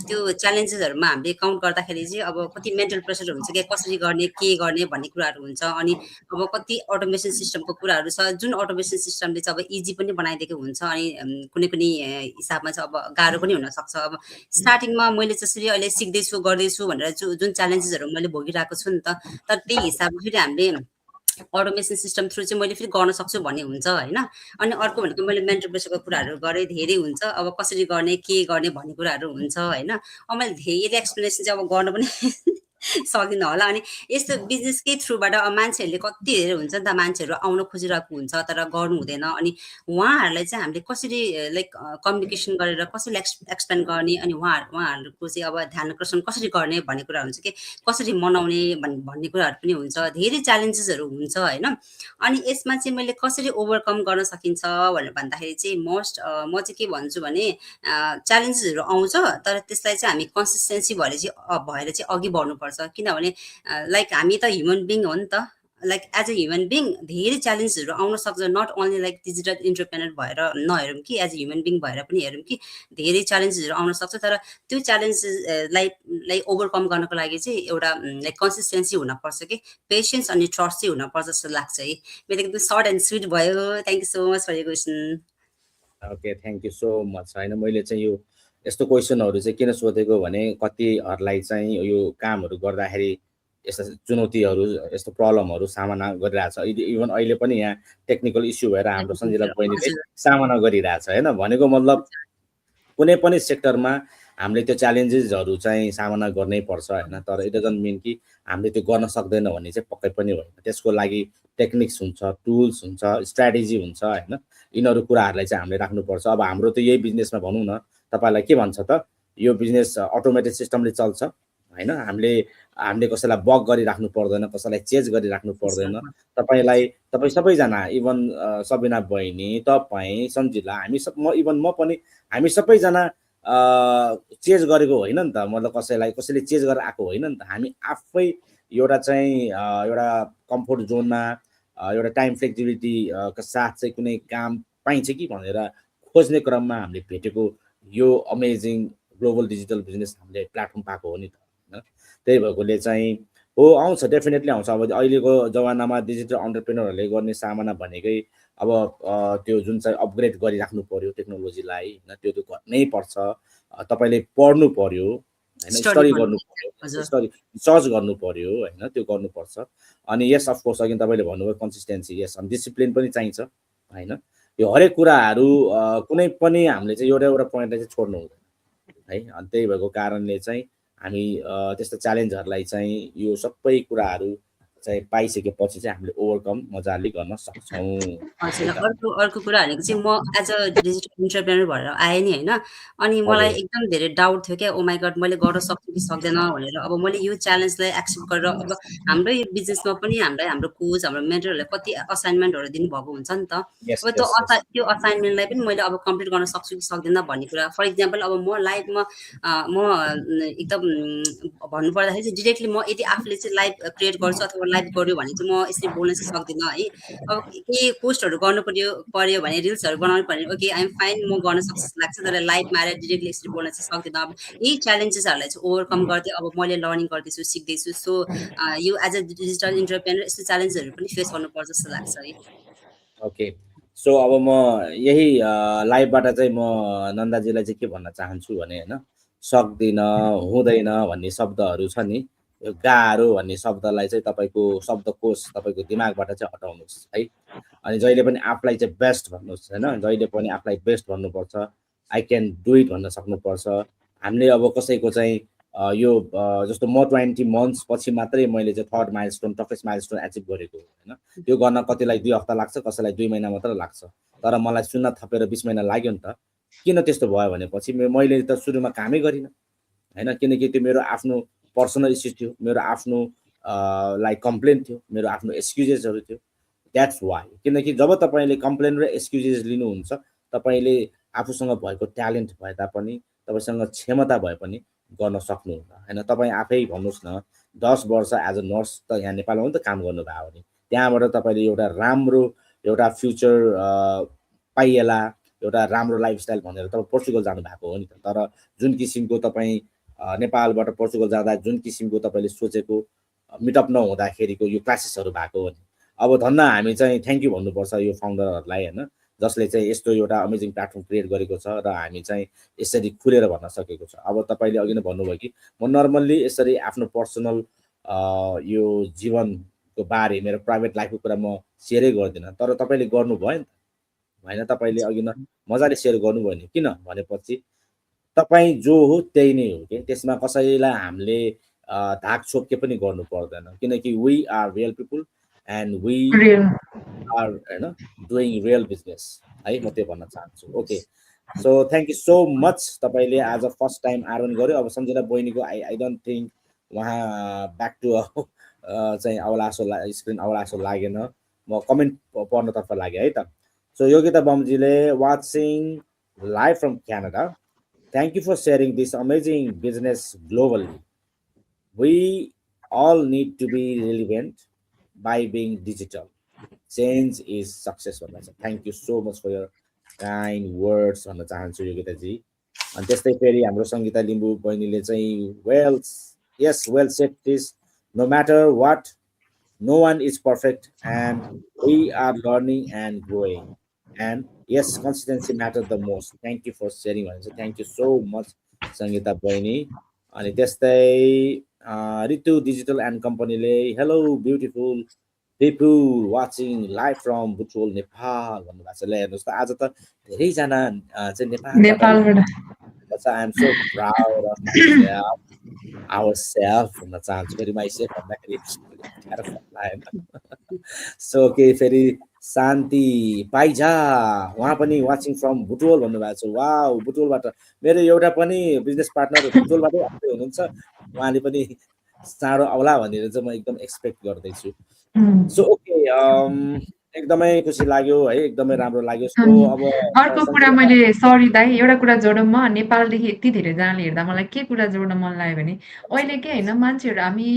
[SPEAKER 3] त्यो च्यालेन्जेसहरूमा हामीले काउन्ट गर्दाखेरि चाहिँ अब कति मेन्टल प्रेसर हुन्छ कि कसरी गर्ने के गर्ने भन्ने कुराहरू हुन्छ। अनि अब कति अटोमेसन सिस्टमको कुराहरू छ, जुन अटोमेसन सिस्टमले चाहिँ अब इजी पनि बनाइदिएको हुन्छ, अनि कुनै पनि हिसाबमा चाहिँ अब गाह्रो पनि हुनसक्छ। अब स्टार्टिङमा मैले जसरी अहिले सिक्दैछु गर्दैछु भनेर जुन च्यालेन्जेसहरू मैले भोगिरहेको छु नि त, तर त्यही हिसाबले फेरि हामीले अटोमेसन सिस्टम थ्रु चाहिँ मैले फेरि गर्न सक्छु भन्ने हुन्छ होइन। अनि अर्को भनेको मैले मेन्टल प्रेसरको कुराहरू गरेँ, धेरै हुन्छ अब कसरी गर्ने के गर्ने भन्ने कुराहरू हुन्छ होइन। अब मैले धेरै एक्सप्लेनेसन चाहिँ अब गर्न पनि सक्दिनँ होला। अनि यस्तो बिजनेसकै थ्रुबाट मान्छेहरूले कति धेरै हुन्छ नि त, मान्छेहरू आउन खोजिरहेको हुन्छ तर गर्नु हुँदैन। अनि उहाँहरूलाई चाहिँ हामीले कसरी लाइक कम्युनिकेसन गरेर कसरी एक्सप्लेन गर्ने, अनि उहाँहरूको चाहिँ अब ध्यान आकर्षण कसरी गर्ने भन्ने कुरा हुन्छ कि कसरी मनाउने भन्ने कुराहरू पनि हुन्छ। धेरै च्यालेन्जेसहरू हुन्छ होइन। अनि यसमा चाहिँ मैले कसरी ओभरकम गर्न सकिन्छ भनेर भन्दाखेरि चाहिँ म चाहिँ के भन्छु भने च्यालेन्जेसहरू आउँछ, तर त्यसलाई चाहिँ हामी कन्सिस्टेन्सी भएर चाहिँ अघि बढ्नुपर्छ। किनभने लाइक हामी त ह्युमन बिङ हो नि त, like as a human being धेरै च्यालेन्जेसहरू आउन सक्छ, not only like digital entrepreneur भएर नहेरौँ कि एज अ ह्युमन बिङ भएर पनि हेरौँ कि धेरै च्यालेन्जेसहरू आउन सक्छ। तर त्यो च्यालेन्जेसलाई ओभरकम गर्नको लागि चाहिँ एउटा लाइक कन्सिस्टेन्सी हुनपर्छ कि पेसेन्स अनि ट्रस्ट चाहिँ हुनपर्छ जस्तो लाग्छ है। मेरो एकदम सर्ट एन्ड स्विट भयो। Thank you so much for your question.
[SPEAKER 1] Okay, thank you so much. होइन, मैले चाहिँ यो यस्तो क्वेसनहरू चाहिँ किन सोधेको भने कतिहरूलाई चाहिँ यो कामहरू गर्दाखेरि यस्ता चुनौतीहरू, यस्तो प्रब्लमहरू सामना गरिरहेछ। इभन अहिले पनि यहाँ टेक्निकल इस्यु भएर हाम्रो सञ्जिला बहिनीले
[SPEAKER 3] हजुर
[SPEAKER 1] सामना गरिरहेछ। होइन, भनेको मतलब कुनै पनि सेक्टरमा हामीले त्यो च्यालेन्जेसहरू चाहिँ सामना गर्नै पर्छ। होइन, तर इट डजन्ट मिन कि हामीले त्यो गर्न सक्दैन भन्ने चाहिँ पक्कै पनि होइन। त्यसको लागि टेक्निक्स हुन्छ, टुल्स हुन्छ, स्ट्राटेजी हुन्छ। होइन, यिनीहरू कुराहरूलाई चाहिँ हामीले राख्नुपर्छ। अब हाम्रो त यही बिजनेसमा भनौँ न, तपाईँलाई के भन्छ त, यो बिजनेस अटोमेटेड सिस्टमले चल्छ। होइन, हामीले कसैलाई बग गरिराख्नु पर्दैन, कसैलाई चेन्ज गरिराख्नु पर्दैन। तपाईँ सबैजना, इभन सबिना बहिनी, तपाईँ, सन्जिला, हामी सब, म पनि, हामी सबैजना चेन्ज गरेको होइन नि त। मतलब कसैले चेन्ज गरेर आएको होइन नि त। हामी आफै एउटा चाहिँ एउटा कम्फोर्ट जोनमा एउटा टाइम फ्लेक्सिबिलिटी को साथ चाहिँ कुनै काम पाइन्छ कि भनेर खोज्ने क्रममा हामीले भेटेको यो अमेजिङ ग्लोबल डिजिटल बिजनेस हामीले प्लेटफर्म पाएको हो नि त। होइन, त्यही भएकोले चाहिँ हो, आउँछ, डेफिनेटली आउँछ। अब अहिलेको जमानामा डिजिटल अन्टरप्रेनरहरूले गर्ने सामना भनेकै अब त्यो जुन चाहिँ अपग्रेड गरिराख्नु पर्यो टेक्नोलोजीलाई। होइन, त्यो गर्नै पर्छ। तपाईँले पढ्नु पर्यो, होइन, स्टडी गर्नु पर्यो,
[SPEAKER 3] हजुर
[SPEAKER 1] स्टडी सर्च गर्नु पर्यो। होइन, त्यो गर्नुपर्छ। अनि यस, अफकोर्स अघि तपाईँले भन्नुभयो कन्सिस्टेन्सी, यस, अनि डिसिप्लिन पनि चाहिन्छ। होइन, यो हरेक कुराहरू कुनै पनि हामीले चाहिँ एउटा एउटा पोइन्टलाई चाहिँ छोड्नु हुँदैन है। अनि त्यही भएको कारणले चाहिँ हामी त्यस्तो च्यालेन्जहरूलाई चाहिँ यो सबै कुराहरू चाहिँ पाइसकेपछि चाहिँ हामीले ओभरकम मजाले गर्न सक्छौँ।
[SPEAKER 3] हजुर। अर्को कुरा भनेको चाहिँ म एज अ डिजिटल इन्टरप्रेनर भएर आएँ नि होइन। अनि मलाई
[SPEAKER 1] हजुर,
[SPEAKER 3] एकदम धेरै डाउट थियो क्या, ओ माई गड मैले गर्न सक्छु कि सक्दैन भनेर। अब मैले यो च्यालेन्जलाई एक्सेप्ट गरेर अब हाम्रो यो बिजनेसमा पनि हामीलाई हाम्रो कोच, हाम्रो मेन्टरहरूले कति असाइनमेन्टहरू दिनुभएको हुन्छ नि त।
[SPEAKER 1] यस
[SPEAKER 3] अब
[SPEAKER 1] यस यस
[SPEAKER 3] त्यो असाइनमेन्टलाई पनि मैले अब कम्प्लिट गर्न सक्छु कि सक्दैन भन्ने कुरा। फर इक्जाम्पल अब म लाइफमा म एकदम भन्नु पर्दाखेरि चाहिँ डिरेक्टली म यदि आफूले चाहिँ लाइभ क्रिएट गर्छु अथवा लाइभ गर्यो भने चाहिँ म यसरी बोल्न चाहिँ सक्दिनँ है। अब केही पोस्टहरू गर्नु पर्यो भने रिल्सहरू बनाउनु पर्यो, ओके आइएम फाइन, म गर्न सक्छु जस्तो लाग्छ। तर लाइभमा आएर डिरेक्टली यसरी बोल्न चाहिँ सक्दिनँ। अब यही च्यालेन्जेसहरूलाई चाहिँ ओभरकम गर्दै अब मैले लर्निङ गर्दैछु, सिक्दैछु। सो यो एज अ डिजिटल इन्टरप्रेनर यस्तो च्यालेन्जहरू पनि फेस गर्नुपर्छ जस्तो लाग्छ है।
[SPEAKER 1] ओके, सो अब म यही लाइभबाट चाहिँ म नन्दाजीलाई चाहिँ के भन्न चाहन्छु भने, होइन, सक्दिनँ, हुँदैन भन्ने शब्दहरू छ नि, यो गाह्रो भन्ने शब्दलाई चाहिँ तपाईँको शब्दकोश, तपाईँको दिमागबाट चाहिँ हटाउनुहोस् है। अनि जहिले पनि आफूलाई चाहिँ बेस्ट भन्नुहोस्। होइन, जहिले पनि आफूलाई बेस्ट भन्नुपर्छ। आई क्यान डु इट भन्न सक्नुपर्छ। हामीले अब कसैको चाहिँ यो जस्तो म 20 मन्थ्स पछि मात्रै मैले चाहिँ third milestone, toughest milestone achieve गरेको। होइन, त्यो गर्न कतिलाई 2 हप्ता लाग्छ, कसैलाई 2 महिना मात्र लाग्छ। तर मलाई सुन्न थपेर 20 महिना लाग्यो नि त। किन त्यस्तो भयो भनेपछि मैले त सुरुमा कामै गरिनँ। होइन, किनकि त्यो मेरो आफ्नो पर्सनल इस्यु थियो, मेरो आफ्नो लाइक कम्प्लेन थियो, मेरो आफ्नो एक्सक्युजेसहरू थियो। That's why. किनकि जब तपाईँले कम्प्लेन र एक्सक्युजेस लिनुहुन्छ, तपाईँले आफूसँग भएको ट्यालेन्ट भए तापनि, तपाईँसँग क्षमता भए पनि गर्न सक्नुहुन्न। होइन, तपाईँ आफै भन्नुहोस् न, 10 वर्ष एज अ नर्स त यहाँ नेपालमा पनि त काम गर्नुभयो भने त्यहाँबाट तपाईँले एउटा राम्रो एउटा फ्युचर पाइएला, एउटा राम्रो लाइफस्टाइल भनेर तपाईँ पोर्चुगल जानुभएको हो नि त। तर जुन किसिमको तपाईँ नेपालबाट पोर्चुगल जाँदा जुन किसिमको तपाईँले सोचेको मिटअप नहुँदाखेरिको यो क्लासेसहरू भएको हो नि। अब धन्न हामी चाहिँ थ्याङ्क यू भन्नुपर्छ यो फाउन्डरहरूलाई। होइन, जसले चाहिँ यस्तो एउटा अमेजिङ प्लेटफर्म क्रिएट गरेको छ र हामी चाहिँ यसरी खुलेर भन्न सकेको छ। अब तपाईँले अघि नै भन्नुभयो कि म नर्मल्ली यसरी आफ्नो पर्सनल यो जीवनको बारे, मेरो प्राइभेट लाइफको कुरा म सेयरै गर्दिनँ। तर तपाईँले गर्नुभयो नि त। होइन, तपाईँले अघि न मजाले सेयर गर्नुभयो नि। किन भनेपछि तपाईँ जो हो त्यही नै हो कि त्यसमा कसैलाई हामीले धाक छोप्के पनि गर्नु पर्दैन। किनकि we are real people and we
[SPEAKER 2] real
[SPEAKER 1] are, होइन, डुइङ रियल बिजनेस है। म त्यो भन्न चाहन्छु। Okay, so thank you so much. तपाईँले आज फर्स्ट टाइम आरोन गर्यो। अब सम्झना बहिनीको आई डोन्ट थिङ्क उहाँ ब्याक टु चाहिँ स्क्रिन आउलासो लागेन। म कमेन्ट पढ्नतर्फ लागेँ है त। सो योगिता बमजीले watching live from Canada, thank you for sharing this amazing business globally. We all need to be relevant. by being digital. Change is success भन्न छ. Thank you so much for your kind words भन्न चाहन्छु योगिताजी. अनि त्यस्तै फेरि हाम्रो सङ्गीता लिम्बू बहिनीले चाहिँ well said this. No matter what, no one is perfect and we are learning and growing. And yes, consistency matters the most. Thank you for sharing. Thank you so much, Sangeeta Bhaini. अनि त्यस्तै Ritu Digital and Company hello beautiful people watching live from Butchol Nepal भन्नुभएको छ. ल हेर्नुहोस् त आज त धेरैजना चाहिँ नेपालबाट I am so proud of myself. Ourselves भन्न चाहन्छु फेरि myself भन्दाखेरि सो के फेरि शान्ति पाइजा उहाँ पनि वाचिङ फ्रम बुटोल भन्नुभएको छ. वाउ, बुटोलबाट मेरो एउटा पनि बिजनेस पार्टनर बुटोलबाटै आउँदै हुनुहुन्छ. उहाँले पनि चाँडो आउला भनेर चाहिँ म एकदम एक्सपेक्ट गर्दैछु. सो ओके, एकदमै खुसी लाग्यो है, एकदमै राम्रो लाग्यो. सो अब
[SPEAKER 2] अर्को कुरा मैले सरी दाइ एउटा कुरा जोडौँ, म नेपालदेखि यति धेरैजनाले हेर्दा मलाई के कुरा जोड्न मन लाग्यो भने अहिले के होइन मान्छेहरू हामी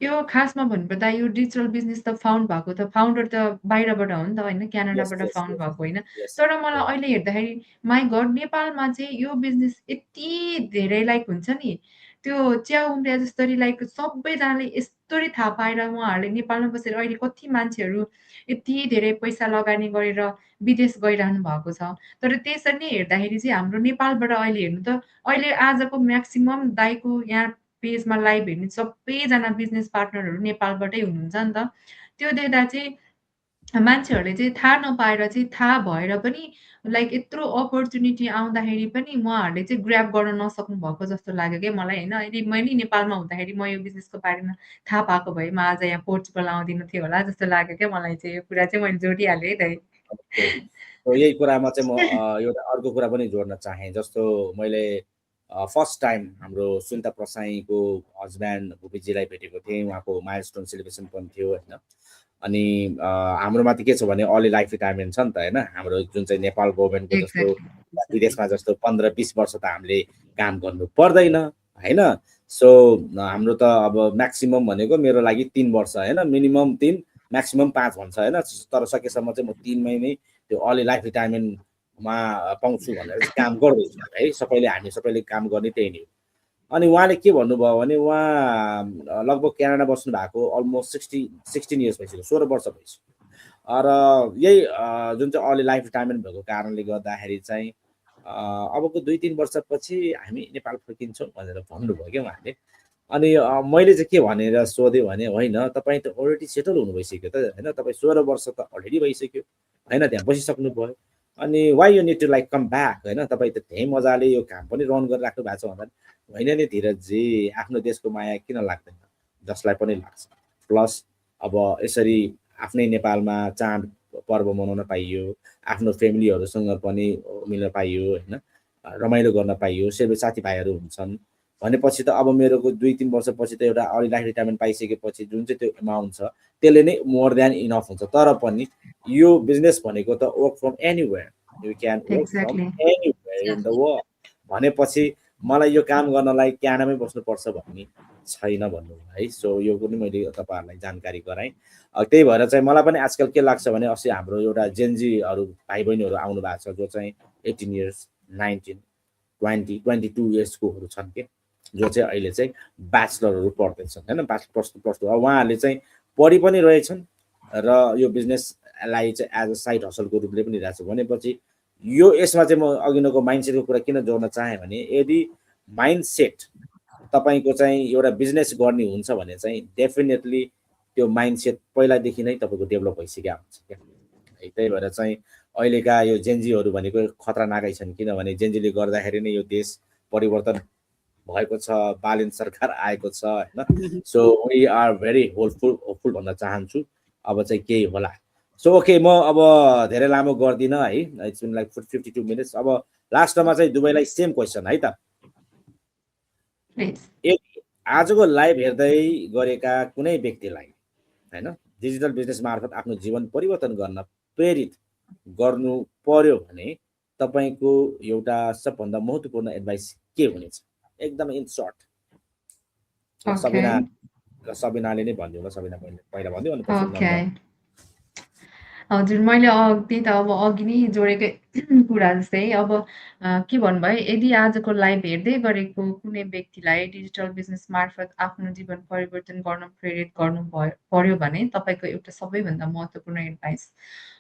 [SPEAKER 2] यो खासमा भन्नुपर्दा यो डिजिटल बिजनेस त फाउन्ड भएको त फाउन्डर त बाहिरबाट हो नि त होइन, क्यानाडाबाट फाउन्ड भएको होइन. तर मलाई अहिले हेर्दाखेरि माई गड नेपालमा चाहिँ यो बिजनेस यति धेरै लाइक हुन्छ नि, त्यो च्याउ उम्रिया जसरी लाइक सबैजनाले यस्तरी थाहा पाएर उहाँहरूले नेपालमा बसेर अहिले कति मान्छेहरू यति धेरै पैसा लगानी गरेर विदेश गइरहनु भएको छ. तर त्यसरी नै हेर्दाखेरि चाहिँ हाम्रो नेपालबाट अहिले हेर्नु त अहिले आजको म्याक्सिमम दाइको यहाँ पेजमा लाइभ हेर्ने सबैजना बिजनेस पार्टनरहरू नेपालबाटै हुनुहुन्छ नि त. त्यो देख्दा चाहिँ मान्छेहरूले चाहिँ थाहा नपाएर चाहिँ थाहा भएर पनि लाइक यत्रो अपर्च्युनिटी आउँदाखेरि पनि उहाँहरूले चाहिँ ग्र्याब गर्न नसक्नु भएको जस्तो लाग्यो क्या मलाई होइन. अहिले मैले नेपालमा हुँदाखेरि म यो बिजनेसको बारेमा थाहा पाएको भए म आज यहाँ पोर्चुगल आउँदिनँ थियो होला जस्तो लाग्यो क्या मलाई चाहिँ. यो कुरा चाहिँ मैले जोडिहालेँ है दाइ.
[SPEAKER 1] यही कुरामा चाहिँ म एउटा अर्को कुरा पनि जोड्न चाहेँ. जस्तो मैले फर्स्ट टाइम हाम्रो सुनिता प्रसाईको हस्ब्यान्ड भूपीजीलाई भेटेको थिएँ. उहाँको माइलस्टोन सेलिब्रेसन पनि थियो होइन. अनि हाम्रोमा त के छ भने अर्ली लाइफ रिटायरमेन्ट छ नि त होइन. हाम्रो जुन चाहिँ नेपाल गभर्मेन्टको जस्तो विदेशमा जस्तो 15-20 वर्ष त हामीले काम गर्नु पर्दैन होइन. सो हाम्रो त अब म्याक्सिमम भनेको मेरो लागि 3 वर्ष होइन, मिनिमम 3 म्याक्सिमम 5 भन्छ होइन. तर सकेसम्म चाहिँ म 3 मै नै त्यो अर्ली लाइफ रिटायरमेन्टमा पाउँछु भनेर चाहिँ काम गर्दैछु है. हामी सबैले काम गर्ने त्यही नै हो. अनि उहाँले के भन्नुभयो भने उहाँ लगभग क्यानाडा बस्नु भएको अलमोस्ट 16 इयर्स भइसक्यो, 16 वर्ष भइसक्यो. र यही जुन चाहिँ अर्ली लाइफ रिटायरमेन्ट भएको कारणले गर्दाखेरि चाहिँ अबको 2-3 वर्षपछि हामी नेपाल फर्किन्छौँ भनेर भन्नुभयो क्या उहाँले. अनि मैले चाहिँ के भनेर सोधेँ भने होइन, तपाईँ त अलरेडी सेटल हुनु भइसक्यो त होइन, तपाईँ 16 वर्ष त अलरेडी भइसक्यो होइन, त्यहाँ बसिसक्नु भयो. अनि why you need to like come back होइन, तपाईँ त त्यहीँ मजाले यो काम पनि रन गरिराख्नु भएको छ भन्दा होइन नि धीरजजी, आफ्नो देशको माया किन लाग्दैन, जसलाई पनि लाग्छ. प्लस अब यसरी आफ्नै नेपालमा चाड पर्व मनाउन पाइयो, आफ्नो फ्यामिलीहरूसँग पनि मिल्न पाइयो होइन, रमाइलो गर्न पाइयो, साथीभाइहरू हुन्छन् भनेपछि त अब मेरो 2-3 वर्षपछि त एउटा अर्ली लाइफ रिटायरमेन्ट पाइसकेपछि जुन चाहिँ त्यो एमाउन्ट छ त्यसले नै मोर देन इनफ हुन्छ. तर पनि यो बिजनेस भनेको त work from anywhere, you can work from anywhere in the world भनेपछि मलाई यो काम गर्नलाई क्यानाडामै बस्नुपर्छ भन्ने छैन भन्नु है. सो यो पनि मैले तपाईँहरूलाई जानकारी गराएँ. त्यही भएर चाहिँ मलाई पनि आजकल के लाग्छ भने अस्ति हाम्रो एउटा जेनजीहरू भाइ बहिनीहरू आउनु भएको छ जो चाहिँ 18 इयर्स 19 20 22 इयर्सकोहरू छन् के, जो चाहिँ अहिले चाहिँ ब्याचलरहरू पढ्दैछन् होइन, प्लस 2 उहाँहरूले चाहिँ पढि पनि रहेछन् र यो बिजनेसलाई चाहिँ एज अ साइड हसलको रूपले पनि लिइरहेको छ. भनेपछि यो यसमा चाहिँ म अघिल्लोको माइन्डसेटको कुरा किन जोड्न चाहेँ भने यदि माइन्डसेट तपाईँको चाहिँ एउटा बिजनेस गर्ने हुन्छ भने चाहिँ डेफिनेटली त्यो माइन्डसेट पहिलादेखि नै तपाईँको डेभलप भइसकेको हुन्छ क्या. त्यही भएर चाहिँ अहिलेका यो जेनजीहरू भनेको खतरनाकै छन्, किनभने जेनजीले गर्दाखेरि नै यो देश परिवर्तन भएको छ, बालेन सरकार आएको छ होइन. So we are very hopeful भन्न चाहन्छु. अब चाहिँ केही होला. सो ओके, म अब धेरै लामो गर्दिनँ है, इट्स बिन लाइक 52 मिनट्स. अब लास्टमा चाहिँ दुवैलाई सेम क्वेसन है त. यदि आजको लाइभ हेर्दै गरेका कुनै व्यक्तिलाई होइन डिजिटल बिजनेस मार्फत आफ्नो जीवन परिवर्तन गर्न प्रेरित गर्नु पर्यो भने तपाईँको एउटा सबभन्दा महत्त्वपूर्ण एडभाइस के हुनेछ? एकदम इन सर्ट. सबिना सबिनाले नै भनिदिउँ ल, सबिना पहिला भनिदिउँ अनि पछि
[SPEAKER 2] ओके।
[SPEAKER 1] नन्दा।
[SPEAKER 2] हजुर, मैले त्यही त अब अघि नै जोडेकै कुरा जस्तै अब के भन्नुभयो, यदि आजको लाइभ हेर्दै गरेको कुनै व्यक्तिलाई डिजिटल बिजनेस मार्फत आफ्नो जीवन परिवर्तन गर्न प्रेरित पर्यो भने तपाईँको एउटा सबैभन्दा महत्त्वपूर्ण एडभाइस।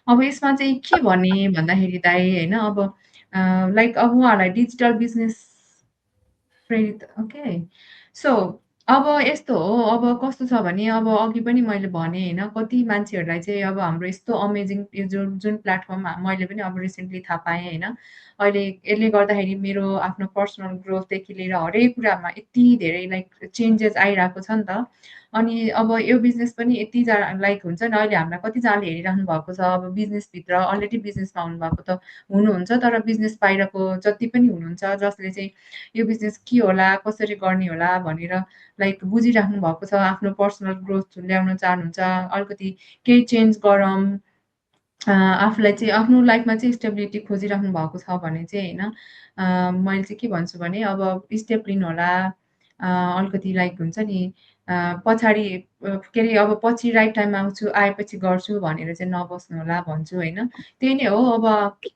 [SPEAKER 2] अब यसमा चाहिँ के भने भन्दाखेरि दाइ होइन, अब लाइक अब उहाँहरूलाई डिजिटल बिजनेस प्रेरित ओके। सो अब यस्तो हो, अब कस्तो छ भने अब अघि पनि मैले भनेँ होइन, कति मान्छेहरूलाई चाहिँ अब हाम्रो यस्तो अमेजिङ यो जुन प्लेटफर्म मैले पनि अब रिसेन्टली थाहा पाएँ होइन। अहिले यसले गर्दाखेरि मेरो आफ्नो पर्सनल ग्रोथदेखि लिएर हरेक कुरामा यति धेरै लाइक चेन्जेस आइरहेको छ नि त। अनि अब यो बिजनेस पनि यतिजना लाइक हुन्छ नि, अहिले हामीलाई कतिजनाले हेरिराख्नु भएको छ, अब बिजनेसभित्र अलरेडी बिजनेसमा हुनुभएको त हुनुहुन्छ, तर बिजनेस बाहिरको जति पनि हुनुहुन्छ जसले चाहिँ यो बिजनेस के होला, कसरी गर्ने होला भनेर लाइक बुझिराख्नु भएको छ, आफ्नो पर्सनल ग्रोथ ल्याउन चाहनुहुन्छ, अलिकति केही चेन्ज गरौँ, आफूलाई चाहिँ आफ्नो लाइफमा चाहिँ स्टेबिलिटी खोजिराख्नु भएको छ भने चाहिँ होइन, मैले चाहिँ के भन्छु भने अब स्टेप लिनुहोला, अलिकति लाइक हुन्छ नि पछाडि के अरे अब पछि राइट टाइममा आउँछु, आएपछि गर्छु भनेर चाहिँ नबस्नु होला भन्छु होइन। त्यही नै हो, अब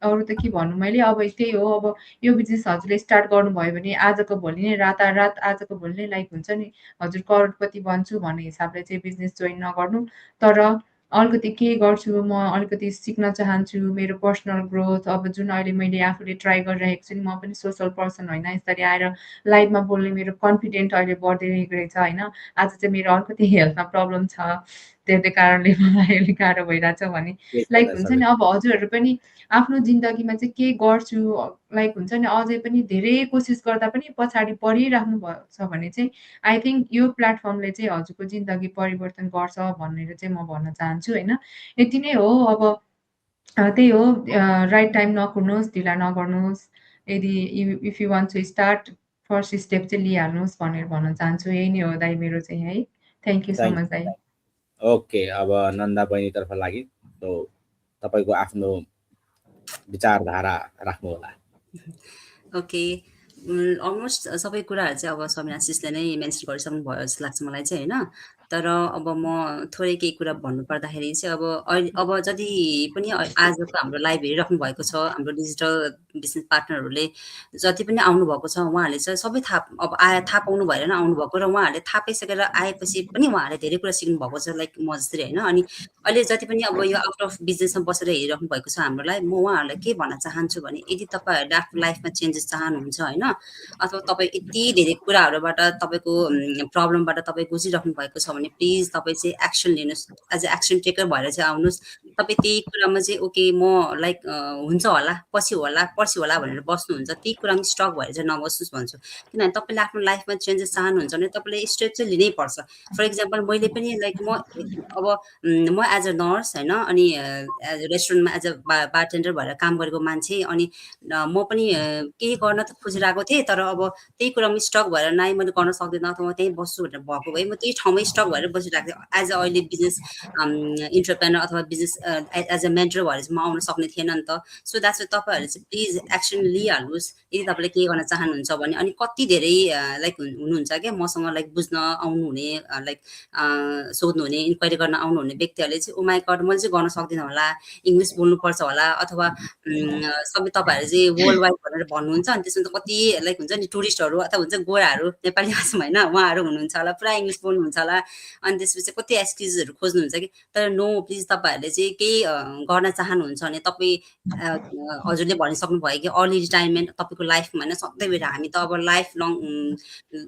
[SPEAKER 2] अरू त के भन्नु मैले, अब त्यही हो, अब यो बिजनेस हजुरले स्टार्ट गर्नुभयो भने आजको भोलि नै रातारात आजको भोलि नै लाइक हुन्छ नि हजुर करोडपति बन्छु भन्ने हिसाबले चाहिँ बिजनेस जोइन नगर्नु। तर अलिकति के गर्छु म, अलिकति सिक्न चाहन्छु, मेरो पर्सनल ग्रोथ अब जुन अहिले मैले आफूले ट्राई गरिरहेको छु नि, म पनि सोसल पर्सन होइन, यसरी आएर लाइभमा बोल्ने मेरो कन्फिडेन्ट अहिले बढ्दै गएको रहेछ होइन। आज चाहिँ मेरो अलिकति हेल्थमा प्रब्लम छ, त्यसै कारणले मलाई अलिक गाह्रो भइरहेछ भने
[SPEAKER 1] केही
[SPEAKER 2] लाइक
[SPEAKER 1] छैन
[SPEAKER 2] हुन्छ नि,
[SPEAKER 1] सबिना।
[SPEAKER 2] अब हजुरहरू पनि आफ्नो जिन्दगीमा चाहिँ के गर्छु लाइक हुन्छ नि, अझै पनि धेरै कोसिस गर्दा पनि पछाडि परिराख्नु भएको छ भने चाहिँ आई थिङ्क यो प्लेटफर्मले चाहिँ हजुरको जिन्दगी परिवर्तन गर्छ भनेर चाहिँ म भन्न चाहन्छु होइन। यति नै हो, अब त्यही हो, राइट टाइम नकुर्नुहोस्, ढिला नगर्नुहोस्, यदि if you want to start first step चाहिँ लिइहाल्नुहोस् भनेर भन्न चाहन्छु। यही नै हो दाइ मेरो चाहिँ है। Thank you so
[SPEAKER 1] thank
[SPEAKER 2] much दाइ।
[SPEAKER 1] ओके, अब नन्दा बहिनीतर्फ लागि तपाईँको आफ्नो विचारधारा राख्नु होला।
[SPEAKER 3] ओके, अलमोस्ट सबै कुराहरू चाहिँ अब सबिना सिसले नै मेन्सन गरिसक्नु भयो जस्तो लाग्छ मलाई चाहिँ होइन। तर अब म थोरै केही कुरा भन्नुपर्दाखेरि चाहिँ अब जति पनि आजको हाम्रो लाइभ हेरिराख्नु भएको छ, हाम्रो डिजिटल बिजनेस पार्टनरहरूले जति पनि आउनुभएको छ, उहाँहरूले चाहिँ सबै थाहा पाउनु भएर नै आउनुभएको, र उहाँहरूले थाहा पाइसकेर आएपछि पनि उहाँहरूले धेरै कुरा सिक्नु भएको छ लाइक म जस्तै होइन। अनि अहिले जति पनि अब यो आउट अफ बिजनेसमा बसेर हेरिराख्नु भएको छ हामीलाई, म उहाँहरूलाई के भन्न चाहन्छु भने यदि तपाईँहरूले आफ्नो लाइफमा चेन्जेस चाहनुहुन्छ होइन, अथवा तपाईँ यति धेरै कुराहरूबाट तपाईँको प्रब्लमबाट तपाईँ गुजिराख्नु भएको छ भने प्लिज तपाईँ चाहिँ एक्सन लिनुहोस्, एज अ एक्सन टेकर भएर चाहिँ आउनुहोस्। तपाईँ त्यही कुरामा चाहिँ ओके म लाइक हुन्छ होला, पछि होला भनेर बस्नुहुन्छ, त्यही कुरामा स्टक भएर चाहिँ नबस्नुहोस् भन्छु। किनभने तपाईँले आफ्नो लाइफमा चेन्जेस चाहनुहुन्छ भने तपाईँले स्टेप चाहिँ लिनै पर्छ। फर इक्जाम्पल मैले पनि लाइक म एज अ नर्स होइन, अनि रेस्टुरेन्टमा एज अ बारटेन्डर भएर काम गरेको मान्छे, अनि म पनि केही गर्न त खोजिरहेको थिएँ, तर अब त्यही कुरामा स्टक भएर नाइ मैले गर्न सक्दिनँ अथवा म त्यहीँ बस्छु भनेर भएको भए म त्यही ठाउँमै स्टक भएर बसिरहेको थिएँ। एज अ अहिले बिजनेस इन्टरप्रेनर अथवा बिजनेस एज अ मेन्टर भएर चाहिँ म आउन सक्ने थिएन नि त। सो द्याट्स वाइ तपाईँहरूले चाहिँ प्लिज एक्सन लिइहाल्नुहोस् यदि तपाईँले के गर्न चाहनुहुन्छ भने। अनि कति धेरै लाइक हुनुहुन्छ क्या मसँग लाइक बुझ्न आउनुहुने, लाइक सोध्नुहुने, इन्क्वायरी गर्न आउनुहुने व्यक्तिहरूले चाहिँ ओ माई गड मैले चाहिँ गर्न सक्दिनँ होला, इङ्ग्लिस बोल्नुपर्छ होला, अथवा सबै तपाईँहरू चाहिँ वर्ल्ड वाइड भनेर भन्नुहुन्छ। अनि त्यसमा त कति लाइक हुन्छ नि टुरिस्टहरू अथवा हुन्छ गोराहरू नेपाली भाषामा होइन, उहाँहरू हुनुहुन्छ होला, पुरा इङ्ग्लिस बोल्नुहुन्छ होला, अनि त्यसपछि कति एक्सक्युजहरू खोज्नुहुन्छ कि। तर नो, प्लिज तपाईँहरूले चाहिँ केही गर्न चाहनुहुन्छ भने तपाईँ हजुरले भनिसक्नु भयो कि अर्ली रिटायरमेन्ट तपाईँको लाइफमा होइन, सधैँ भएर हामी त अब लाइफ लङ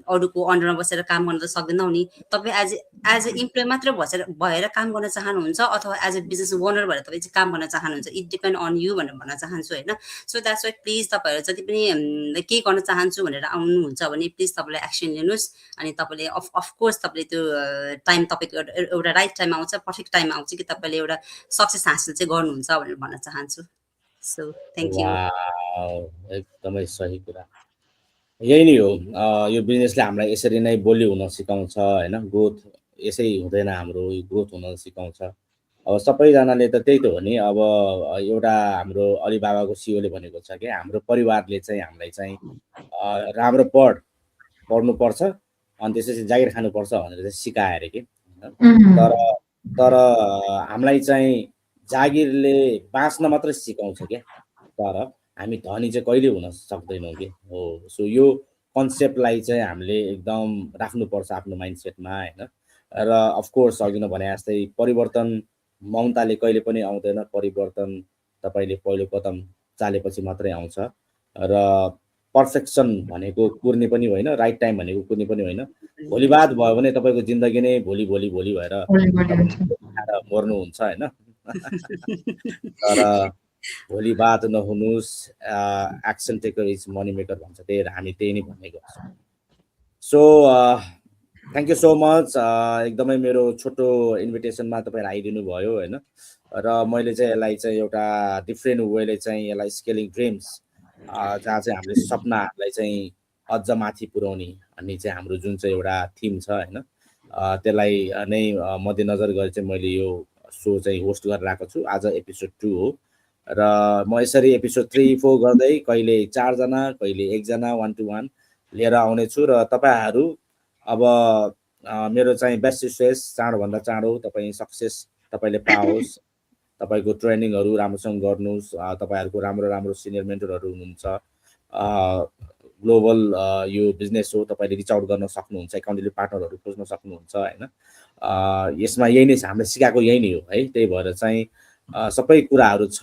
[SPEAKER 3] अरूको अन्डरमा बसेर काम गर्न त सक्दैनौँ नि। तपाईँ एज अ इम्प्लोइ मात्र भएर काम गर्न चाहनुहुन्छ अथवा एज अ बिजनेस ओनर भएर तपाईँ चाहिँ काम गर्न चाहनुहुन्छ, इट डिपेन्ड अन यु भनेर भन्न चाहन्छु होइन। सो द्याट्स वाइ प्लिज तपाईँहरू जति पनि केही गर्न चाहन्छु भनेर आउनुहुन्छ भने प्लिज तपाईँले एक्सन लिनुहोस्। अनि तपाईँले अफकोर्स तपाईँले त्यो टाइम तपाईँको एउटा राइट टाइम आउँछ, पर्फेक्ट टाइम आउँछ कि तपाईँले एउटा सक्सेस हासिल चाहिँ गर्नुहुन्छ भनेर भन्न चाहन्छु। So thank you.
[SPEAKER 1] वाउ, एकदमै सही कुरा। यही नै हो, यो बिजनेसले हामीलाई यसरी नै बोली हुन सिकाउँछ होइन। ग्रोथ यसै हुँदैन हाम्रो, यो ग्रोथ हुन सिकाउँछ। अब सबैजनाले त त्यही त हो नि। अब एउटा हाम्रो अलिबाबाको सिओले भनेको छ कि हाम्रो परिवारले चाहिँ हामीलाई चाहिँ राम्रो पढ्नुपर्छ अनि त्यसपछि जागिर खानुपर्छ भनेर चाहिँ सिकाए अरे कि
[SPEAKER 2] उम्,
[SPEAKER 1] तर तर हामीलाई चाहिँ जागिरले बाँच्न मात्रै सिकाउँछ क्या तर हामी धनी चाहिँ कहिले हुन सक्दैनौँ कि हो सो यो कन्सेप्टलाई चाहिँ हामीले एकदम राख्नुपर्छ आफ्नो माइन्डसेटमा होइन र अफकोर्स अघि नै भने जस्तै परिवर्तन मौनताले कहिले पनि आउँदैन परिवर्तन तपाईँले पहिलो कदम चालेपछि मात्रै आउँछ र पर्फेक्सन भनेको कुर्ने पनि होइन राइट टाइम भनेको कुर्ने पनि होइन भोलि बाद भयो भने तपाईँको जिन्दगी नै भोलि भोलि भोलि भएर
[SPEAKER 2] भोलि हुन्छ।
[SPEAKER 1] खाएर मर्नुहुन्छ होइन तर भोलि बाद नहुनुहोस् action taker is money maker भन्छ त्यही भएर हामी त्यही नै भन्ने गर्छौँ so thank you so much एकदमै मेरो छोटो इन्भिटेसनमा तपाईँहरू आइदिनु भयो होइन र मैले चाहिँ यसलाई चाहिँ एउटा डिफ्रेन्ट वेले चाहिँ यसलाई स्केलिङ ड्रिम्स जहाँ चाहिँ हामीले सपनाहरूलाई चाहिँ अझ माथि पुर्याउने भन्ने चाहिँ हाम्रो जुन चाहिँ एउटा थिम छ होइन त्यसलाई नै मध्यनजर गरेर चाहिँ मैले यो सो चाहिँ होस्ट गरेर आएको छु आज एपिसोड 2 हो र म यसरी एपिसोड 3, 4 गर्दै कहिले 4 जना कहिले 1 जना 1 to 1 लिएर आउने छु र तपाईँहरू अब मेरो चाहिँ बेस्ट विशेष चाँडोभन्दा चाँडो तपाईँ सक्सेस तपाईँले पाओस् तपाईँको ट्रेनिङहरू राम्रोसँग गर्नुहोस् तपाईँहरूको राम्रो राम्रो सिनियर मेन्टरहरू हुनुहुन्छ ग्लोबल यो बिजनेस हो तपाईँले रिच आउट गर्न सक्नुहुन्छ एकाउन्टेबल पार्टनरहरू खोज्न सक्नुहुन्छ होइन यसमा यही नै छ हामीले सिकाएको यही नै हो है त्यही भएर चाहिँ सबै कुराहरू छ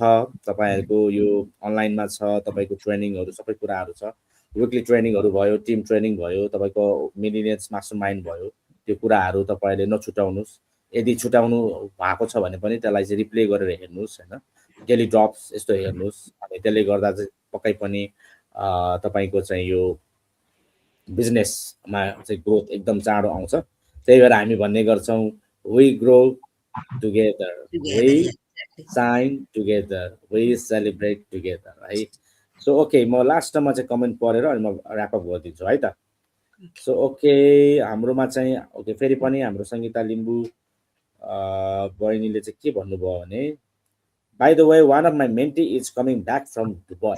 [SPEAKER 1] तपाईँहरूको यो अनलाइनमा छ तपाईँको ट्रेनिङहरू सबै कुराहरू छ विकली ट्रेनिङहरू भयो टिम ट्रेनिङ भयो तपाईँको मिलिनियन्स मास्टर माइन्ड भयो त्यो कुराहरू तपाईँले नछुटाउनुहोस् यदि छुटाउनु भएको छ भने पनि त्यसलाई चाहिँ रिप्ले गरेर हेर्नुहोस् होइन डेली ड्रप्स यस्तो हेर्नुहोस् अनि त्यसले गर्दा चाहिँ पक्कै पनि तपाईँको चाहिँ यो बिजनेसमा चाहिँ ग्रोथ एकदम चाँडो आउँछ त्यही भएर हामी भन्ने गर्छौँ we grow together we shine together we celebrate together है सो ओके म लास्टमा चाहिँ कमेन्ट पढेर अनि म ऱ्यापअप गरिदिन्छु है त सो ओके हाम्रोमा चाहिँ ओके फेरि पनि हाम्रो सङ्गीता लिम्बू बहिनीले चाहिँ के भन्नुभयो भने by the way one of my mentee is coming back from Dubai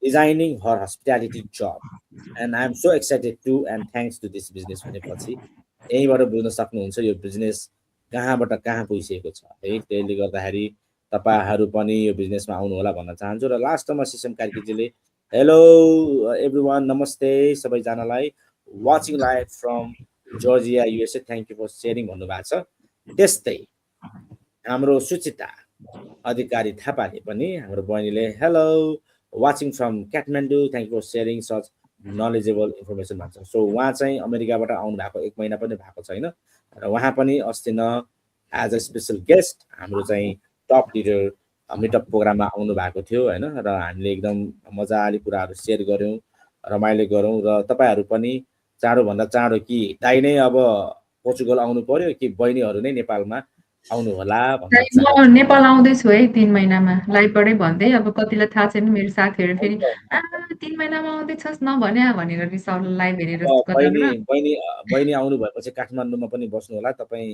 [SPEAKER 1] designing her hospitality job and I am so excited to and thanks to this business भनेपछि यहीँबाट बुझ्न सक्नुहुन्छ यो बिजनेस कहाँबाट कहाँ पुगिसकेको छ है त्यसले गर्दाखेरि तपाईँहरू पनि यो बिजनेसमा आउनु होला भन्न चाहन्छु र लास्टमा सिसम कार्कीजीले हेलो एभ्रिवान नमस्ते सबैजनालाई watching live from Georgia USA thank you for sharing भन्नुभएको छ त्यस्तै हाम्रो सुचिता अधिकारी थापाले पनि हाम्रो बहिनीले hello watching from Kathmandu thank you for sharing such knowledgeable information भन्छ सो उहाँ चाहिँ अमेरिकाबाट आउनु भएको 1 महिना पनि भएको छैन र उहाँ पनि अस्ति न एज अ स्पेसल गेस्ट हाम्रो चाहिँ टप लिडर मिटअप प्रोग्राममा आउनु भएको थियो होइन र हामीले एकदम मजाले कुराहरू सेयर गऱ्यौँ रमाइलो गरौँ र तपाईँहरू पनि चाँडोभन्दा चाँडो कि दाइ नै अब पोर्चुगल आउनु पर्यो कि बहिनीहरू नै नेपालमा आउनु होला भन्न
[SPEAKER 2] म नेपाल आउँदैछु है 3 महिनामा लाइभबाटै भन्दै अब कतिलाई थाहा छैन मेरो साथीहरू फेरि 3 महिनामा आउँदैछस् नभन्या भनेर रिसाउला लाइभ हेरेर
[SPEAKER 1] बहिनी आउनु भएपछि काठमाडौँमा पनि बस्नु होला तपाईँ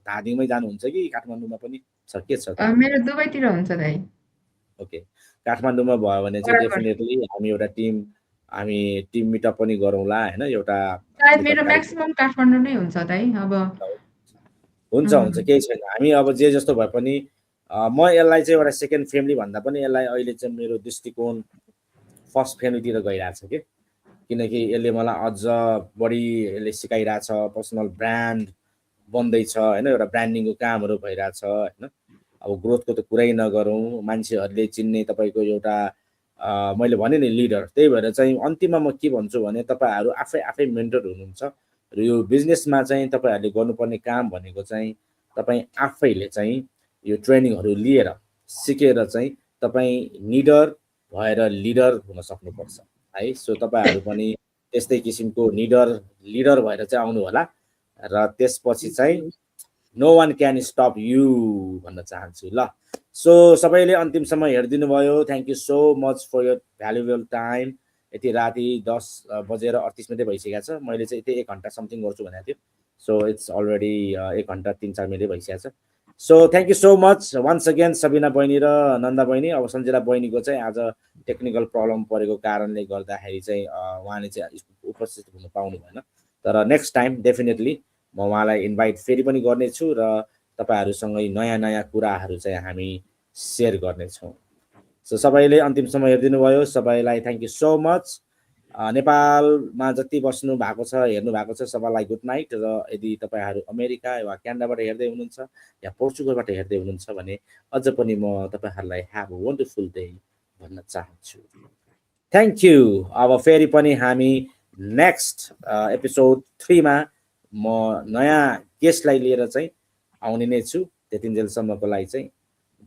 [SPEAKER 1] धादिङमै जानुहुन्छ कि काठमाडौँमा पनि छ के छ
[SPEAKER 2] मेरो दुवैतिर हुन्छ दाइ
[SPEAKER 1] ओके काठमाडौँमा भयो भने चाहिँ डेफिनेटली हामी एउटा हामी टिम मिटअप पनि गरौँला होइन एउटा
[SPEAKER 2] सायद मेरो म्याक्सिमम काठमाडौँ नै हुन्छ दाइ अब
[SPEAKER 1] हुन्छ केही छैन हामी अब जे जस्तो भए पनि म यसलाई चाहिँ एउटा सेकेन्ड फ्यामिली भन्दा पनि यसलाई अहिले चाहिँ मेरो दृष्टिकोण फर्स्ट फ्यामिलीतिर गइरहेछ कि किनकि यसले मलाई अझ बढी यसले सिकाइरहेछ पर्सनल ब्रान्ड बन्दैछ होइन एउटा ब्रान्डिङको कामहरू भइरहेछ होइन अब ग्रोथको त कुरै नगरौँ मान्छेहरूले चिन्ने तपाईँको एउटा मैले भने नि लिडर त्यही भएर चाहिँ अन्तिममा म के भन्छु भने तपाईँहरू आफै मेन्टर हुनुहुन्छ र यो बिजनेसमा चाहिँ तपाईँहरूले गर्नुपर्ने काम भनेको चाहिँ तपाईँ आफैले चाहिँ यो ट्रेनिङहरू लिएर सिकेर चाहिँ तपाईँ निडर भएर लिडर हुन सक्नुपर्छ है सो तपाईँहरू पनि त्यस्तै किसिमको लिडर भएर चाहिँ आउनु होला र त्यसपछि चाहिँ no one can stop you भन्न चाहन्छु ल सो सबैले अन्तिमसम्म हेरिदिनु भयो thank you so much for your valuable time यति राति 10:38 भइसकेको छ मैले चाहिँ यति 1 घन्टा समथिङ गर्छु भनेको थियो सो इट्स अलरेडी 1 घन्टा 3-4 मिनट भइसकेको छ so thank you so much once again Sabina बहिनी र नन्दा बहिनी अब सञ्जिला बहिनीको चाहिँ आज टेक्निकल प्रब्लम परेको कारणले गर्दाखेरि चाहिँ उहाँले चाहिँ उपस्थित हुन पाउनु भएन तर नेक्स्ट टाइम डेफिनेटली म उहाँलाई इन्भाइट फेरि पनि गर्नेछु र तपाईँहरूसँगै नयाँ नयाँ कुराहरू चाहिँ हामी सेयर गर्नेछौँ। सो सबैले अन्तिमसम्म हेरिदिनु भयो, सबैलाई थ्याङ्क यू सो मच। नेपालमा जति बस्नु भएको छ हेर्नु भएको छ सबैलाई गुड नाइट। र यदि तपाईँहरू अमेरिका वा क्यानाडाबाट हेर्दै हुनुहुन्छ या पोर्चुगलबाट हेर्दै हुनुहुन्छ भने अझ पनि म तपाईँहरूलाई ह्याभ अ वन्डरफुल डे भन्न चाहन्छु। Thank you. अब फेरि पनि हामी नेक्स्ट एपिसोड 3 मा म नयाँ गेस्टलाई लिएर चाहिँ आउने नै छु। त्यतिन्जेलसम्मको लागि चाहिँ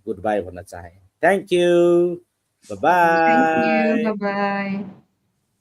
[SPEAKER 1] गुड बाई भन्न चाहे। Thank you,
[SPEAKER 2] Thank you.
[SPEAKER 1] By.
[SPEAKER 2] Bye-bye.